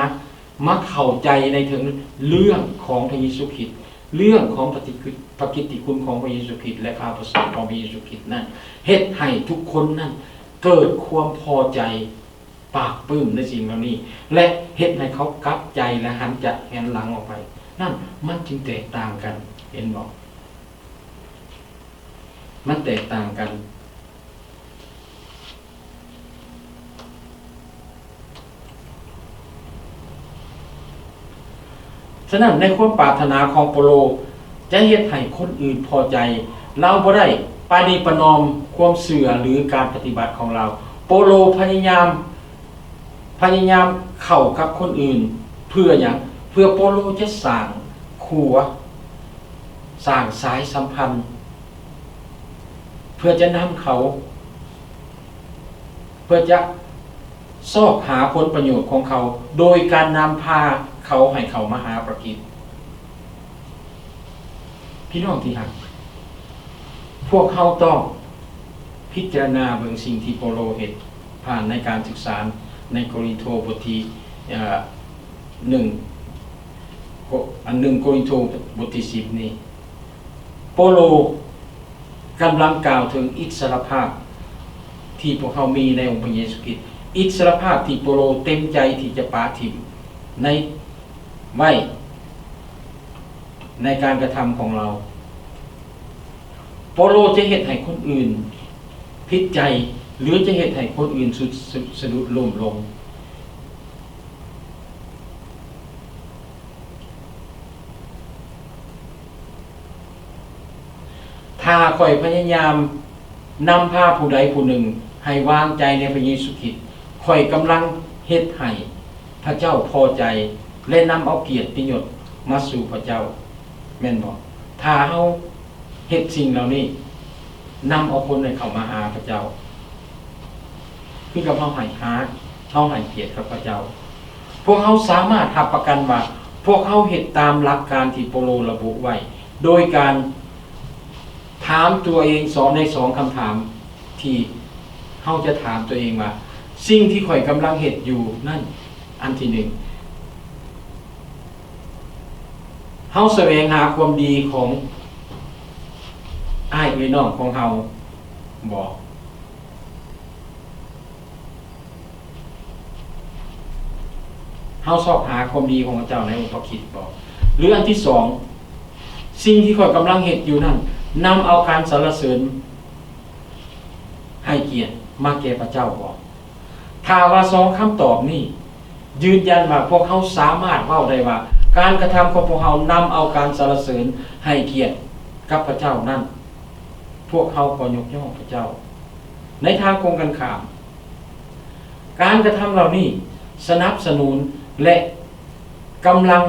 ມາເຂົ້າໃຈໃນເຖິງເລື່ອງຂອງພະເຢຊູຄຣິດ, ເລື່ອງຂອງປະຕິ, ພະກິດຕິຄຸນຂອງພະເຢຊູຄຣິດ ແລະ ຂ່າວປະເສີດຂອງພະເຢຊູຄຣິດນັ້ນ, ເຮັດໃຫ້ທຸກຄົນນັ້ນເກີດຄວາມພໍໃຈ, ປາບປຶ້ມໃນສິ່ງເຫຼົ່ານີ້ ແລະ ເຮັດໃຫ້ເຂົາກັບໃຈ ແລະ ຫັນຈາກແຫນຫຼັງອອກໄປ. ນັ້ນ ມັນຈຶ່ງແຕກຕ່າງກັນ ເຫັນບໍ່? ມັນແຕກຕ່າງກັນ. ສະນັ້ນ ໃນຄວາມປາດຖະໜາຂອງເປາໂລຈະເຮັດໃຫ້ຄົນອື່ນພໍໃຈ, ລາວບໍ່ໄດ້ປະນີປະນອມຄວາມເຊື່ອ ຫຼື ການປະຕິບັດຂອງລາວ. ເປາໂລພະຍາຍາມ ພະຍາຍາມເຂົ້າກັບຄົນອື່ນເພື່ອຫຍັງ? ເພື່ອເປາໂລຈະສ້າງຂົວ, ສ້າງສາຍສຳພັນ ເພື່ອຈະນຳເຂົາ, ເພື່ອຈະຊອກຫາຜົນປະໂຫຍດຂອງເຂົາ ໂດຍການນຳພາເຂົາໃຫ້ເຂົ້າມາຫາພຣະຄຣິດ. ພີ່ນ້ອງທີ່ຮັກ, ພວກເຮົາຕ້ອງພິຈາລະນາເບິ່ງສິ່ງທີ່ເປາໂລເຮັດຜ່ານໃນການສຶກສາໃນໂກລິນໂທບົດທີ ເອີ ໜຶ່ງ ໂກ ອັນ ໜຶ່ງ ໂກລິນໂທບົດທີສິບນີ້. ເປາໂລກຳລັງກ່າວເຖິງອິດສະຫຼະພາບທີ່ພວກເຮົາມີໃນອົງພະເຢຊູຄຣິດ, ອິດສະຫຼະພາບທີ່ເປາໂລເຕັມໃຈທີ່ຈະປະຖິ້ມໃນ ໄວ້ໃນການກະທຳຂອງລາວ. ເປາໂລຈະເຮັດໃຫ້ຄົນອື່ນຜິດໃຈ ຫຼື ຈະເຮັດໃຫ້ຄົນອື່ນສຸດ ສະ ສະດຸດລົ້ມລົງ. ຖ້າຂ້ອຍພະຍາຍາມນຳພາຜູ້ໃດຜູ້ໜຶ່ງໃຫ້ວາງໃຈໃນພະເຢຊູຄຣິດ, ຂ້ອຍກຳລັງເຮັດໃຫ້ພະເຈົ້າພໍໃຈ ແລະ ນຳເອົາກຽດຕິຍົດມາສູ່ພະເຈົ້າ, ແມ່ນບໍ່? ຖ້າເຮົາເຮັດສິ່ງເຫຼົ່ານີ້, ນຳເອົາຄົນໃຫ້ເຂົ້າມາຫາພະເຈົ້າ, ຄືກັບເຮົາໃຫ້ ເຮົາໃຫ້ກຽດກັບພະເຈົ້າ. ພວກເຮົາສາມາດຮັບປະກັນວ່າ ພວກເຮົາເຮັດຕາມຫຼັກການທີ່ເປາໂລລະບຸໄວ້ ໂດຍການຖາມຕົວເອງສອງ ໃນສອງຄຳຖາມທີ່ເຮົາຈະຖາມຕົວເອງວ່າ ສິ່ງທີ່ຂ້ອຍກຳລັງເຮັດຢູ່ນັ້ນ, ອັນທີໜຶ່ງ, ເຮົາສະແຫວງຫາຄວາມດີຂອງອ້າຍເອື້ອຍນ້ອງຂອງເຮົາບໍ? ເຮົາຊອກຫາຄວາມດີຂອງພະເຈົ້າໃນອົງພະຄຣິດບໍ? ຫຼື ອັນທີສອງ, ສິ່ງທີ່ຂ້ອຍກຳລັງເຮັດຢູ່ນັ້ນ ນຳເອົາການສັນລະເສີນໃຫ້ກຽດມາແກ່ພະເຈົ້າບໍ? ຖ້າວ່າສອງຄຳຕອບນີ້ຢືນຢັນວ່າພວກເຮົາສາມາດເວົ້າໄດ້ວ່າ ການກະທຳຂອງພວກເຮົານຳເອົາການສັນລະເສີນໃຫ້ກຽດກັບພະເຈົ້ານັ້ນ, ພວກເຮົາກໍຍົກຍ້ອງພະເຈົ້າ. ໃນທາງກົງກັນຂ້າມ, ການກະທຳເຫຼົ່ານີ້ສະໜັບສະໜູນ ແລະ ກຳລັງ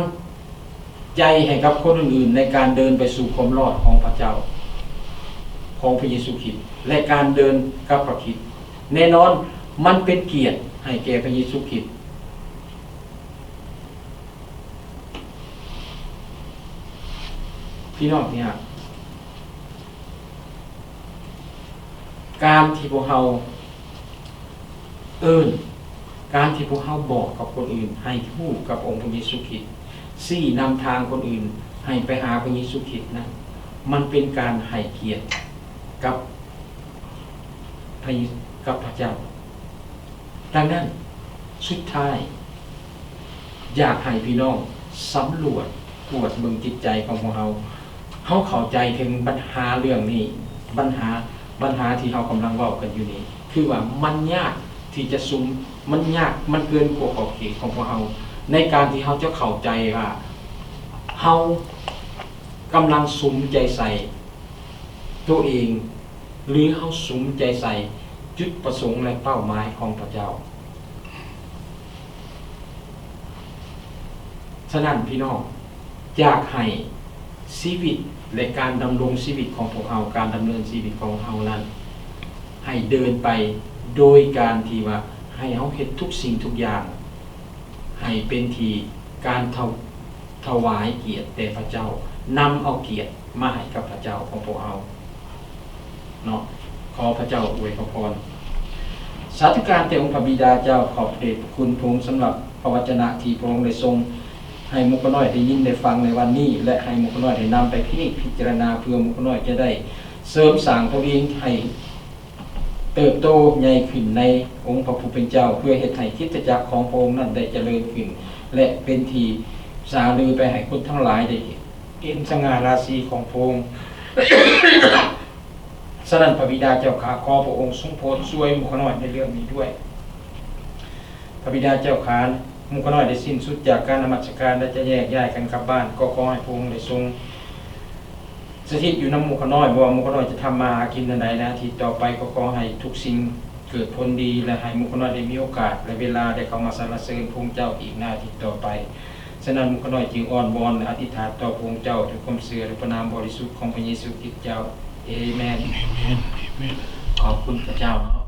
ໃຈໃຫ້ກັບຄົນອື່ນໆ ໃນການເດີນໄປສູ່ຄວາມລອດຂອງພະເຈົ້າ, ຂອງພະເຢຊູຄຣິດ ແລະ ການເດີນກັບພະຄຣິດ. ແນ່ນອນ, ມັນເປັນກຽດໃຫ້ແກ່ພະເຢຊູຄຣິດ. ພີ່ນ້ອງທີ່ຮັກ, ການທີ່ພວກເຮົາເອີ້ນ, ການທີ່ພວກເຮົາບອກກັບຄົນອື່ນໃຫ້ຮູ້ກັບອົງພະເຢຊູຄຣິດ, ຊີ້ນຳທາງຄົນອື່ນໃຫ້ໄປຫາພະເຢຊູຄຣິດນັ້ນ, ມັນເປັນການໃຫ້ກຽດກັບພະ, ກັບພະເຈົ້າ. ດັ່ງນັ້ນ, ສຸດທ້າຍ, ຢາກໃຫ້ພີ່ນ້ອງສຳຫຼວດກວດເບິ່ງຈິດໃຈຂອງພວກເຮົາ. ເຮົາເຂົ້າໃຈເຖິງບັນຫາເລື່ອງນີ້, ບັນຫາ, ບັນຫາທີ່ເຮົາກຳລັງເວົ້າກັນຢູ່ນີ້, ຄືວ່າມັນຍາກທີ່ຈະສຸມ, ມັນຍາກ, ມັນເກີນກວ່າຂອບເຂດຂອງພວກເຮົາ ໃນການທີ່ເຮົາຈະເຂົ້າໃຈວ່າເຮົາກຳລັງສຸມໃຈໃສ່ ໂຕເອງ ຫຼື ເຮົາສຸມໃຈໃສ່ຈຸດປະສົງ ແລະ ເປົ້າໝາຍຂອງພະເຈົ້າ. ສະນັ້ນ ພີ່ນ້ອງ, ຢາກໃຫ້ຊີວິດ ແລະ ການດຳລົງຊີວິດຂອງພວກເຮົາ, ການດຳເນີນຊີວິດຂອງເຮົານັ້ນ ໃຫ້ເດີນໄປໂດຍການທີ່ວ່າ ໃຫ້ເຮົາເຮັດທຸກສິ່ງທຸກຢ່າງ ໃຫ້ເປັນທີ່ການຖະ, ຖະຫວາຍກຽດແດ່ພະເຈົ້າ, ນຳເອົາກຽດມາໃຫ້ກັບພະເຈົ້າຂອງພວກເຮົາເນາະ. ຂໍພະເຈົ້າອວຍພະພອນ. ສາທຸການແດ່ອົງພະບິດາເຈົ້າ, ຂອບພະເດດພະຄຸນພະອົງສຳລັບພະວັດຈະນະທີ່ພະອົງໄດ້ຊົງໃຫ້ໝູ່ຂ້ານ້ອຍໄດ້ຍິນໄດ້ຟັງໃນວັນນີ້ ແລະ ໃຫ້ໝູ່ຂ້ານ້ອຍໄດ້ນຳໄປພິນິດພິຈາລະນາ ເພື່ອໝູ່ຂ້ານ້ອຍຈະໄດ້ເສີມສ້າງຕົນເອງໃຫ້ ເຕີບໂຕໃຫຍ່ຂຶ້ນໃນອົງພະຜູ້ເປັນເຈົ້າ, ເພື່ອເຮັດໃຫ້ຄຣິສຕະຈັກຂອງພະອົງນັ້ນໄດ້ຈະເລີນຂຶ້ນ ແລະ ເປັນທີ່ ສາລືໄປໃຫ້ຄົນທັງຫຼາຍໄດ້ເຫັນສະຫງ່າລາສີຂອງພະອົງ. ສະນັ້ນ ພະບິດາເຈົ້າຂ້າ, ຂໍພະອົງຊົງໂປດຊ່ວຍໝູ່ຂ້ານ້ອຍໃນເລື່ອງນີ້ດ້ວຍ. ພະບິດາເຈົ້າຂ້າ, ໝູ່ຂ້ານ້ອຍໄດ້ສິ້ນສຸດຈາກການນະມັດສະການ ແລະ ຈະແຍກຍ້າຍກັນກັບບ້ານ, ກໍຂໍໃຫ້ພະອົງໄດ້ຊົງສະຖິດຢູ່ນຳໝູ່ຂ້ານ້ອຍ, ບໍ່ວ່າໝູ່ຂ້ານ້ອຍຈະທຳມາຫາກິນແນວໃດໃນອາທິດຕໍ່ໄປ, ກໍຂໍໃຫ້ທຸກສິ່ງເກີດຜົນດີ ແລະ ໃຫ້ໝູ່ຂ້ານ້ອຍໄດ້ມີໂອກາດ ແລະ ເວລາໄດ້ເຂົ້າມາສັນລະເສີນພະອົງເຈົ້າອີກໃນອາທິດຕໍ່ໄປ. ສະນັ້ນ ໝູ່ຂ້ານ້ອຍຈຶ່ງອ້ອນວອນ ແລະ ອະທິຖານຕໍ່ພະອົງເຈົ້າດ້ວຍຄວາມເຊື່ອ ໃນພະນາມບໍລິສຸດຂອງພະເຢຊູຄຣິດເຈົ້າ. ເອເມນ. ເອເມນ. ເອເມນ. ຂອບຄຸນພະເຈົ້າເນາະ.